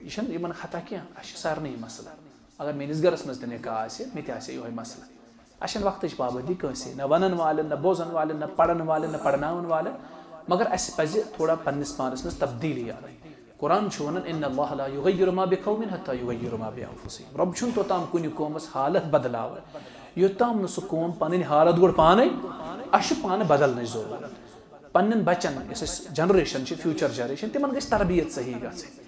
یہِ چھَنہٕ یِمَن خطا کینٛہہ، اَسہِ چھِ سارنٕے یہِ مسلہٕ۔ اگر میٛٲنِس گَرَس منٛز تہِ نکاح آسہِ، مےٚ تہِ آسہِ ہے یِہوٚے مسلہٕ۔ اَسہِ چھَنہٕ وقتٕچ پابندی کٲنٛسے، نہ وَنَن والٮ۪ن، نہ بوزَن والٮ۪ن، نہ پَرَن والٮ۪ن، نہ پَرناوَن والٮ۪ن۔ مگر اَسہِ پَزِ تھوڑا پنٛنِس پانَس منٛز تبدیٖلی اَنٕنۍ۔ قرآن چھُ وَنان، "ان اللہ لا یغیر ما بقوم حتی یغیروا ما بانفسہم"۔ رۄب چھُنہٕ توٚتام کُنہِ قومَس حالت بدلاوان، یوٚتام نہٕ سُہ قوم پَنٕنۍ حالت گۄڈٕ پانَے، اَسہِ چھُ پانہٕ بدلنٕچ ضروٗرت۔ پننٮ۪ن بچن، یۄس اسہِ generation چھِ، future generation، تِمن گژھِ تربیت صحیح گژھٕنۍ۔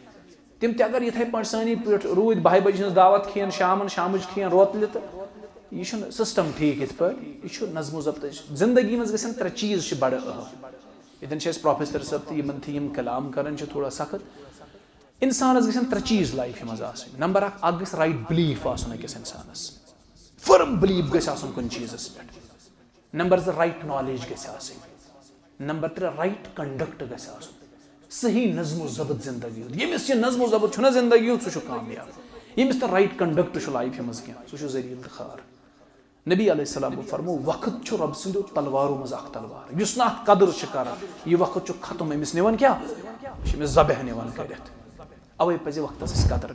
تِم تہِ اگر یِتھے پٲٹھۍ سٲنی پٲٹھۍ روٗدۍ بَہہِ بجہِ ہٕنٛز دعوت کھیٚن، شامن شامٕچ کھیٚن، روتلہِ، تہٕ یہِ چھُنہٕ system ٹھیٖک یِتھ پٲٹھۍ۔ یہِ چھُ نظم و ضبطٕچ زندگی منٛز گژھن ترٛےٚ چیٖز چھِ بڑٕ اہم۔ ییٚتٮ۪ن چھِ اسہِ professor صٲب تہِ، یِمن تہِ یِم کلام کران چھِ تھوڑا سخت۔ انسانس گژھن ترٛےٚ چیٖز lifeہِ منٛز آسٕنۍ۔ نمبر اکھ، اکھ گژھِ right belief آسُن أکِس انسانس، firm belief گژھِ آسُن کُنہِ چیٖزس پٮ۪ٹھ۔ نمبر زٕ، right knowledge گژھِ آسٕنۍ۔ نمبر ترٛےٚ، right conduct گژھِ آسُن۔ صحیح نظم و ضبط زندگی ہُنٛد۔ ییٚمِس یہِ نظم و ضبط چھُنہ زندگی ہُنٛد، سُہ چھُ کامیاب۔ ییٚمِس نہٕ right conduct چھُ lifeہِ منٛز کینٛہہ، سُہ چھُ ذلیل تہٕ خوار۔ نبی علیہ السلام فرمو، وقت چھُ رب سٕنٛدیو تلوارو منٛز اکھ تلوار، یُس نہٕ اتھ قدر چھُ کران، یہِ وقت چھُ ختم، أمِس نِوان کیٛاہ؟ یہِ چھُ أمِس ذبح نِوان کٔرِتھ۔ اوے پزِ وقتس أسۍ قدر۔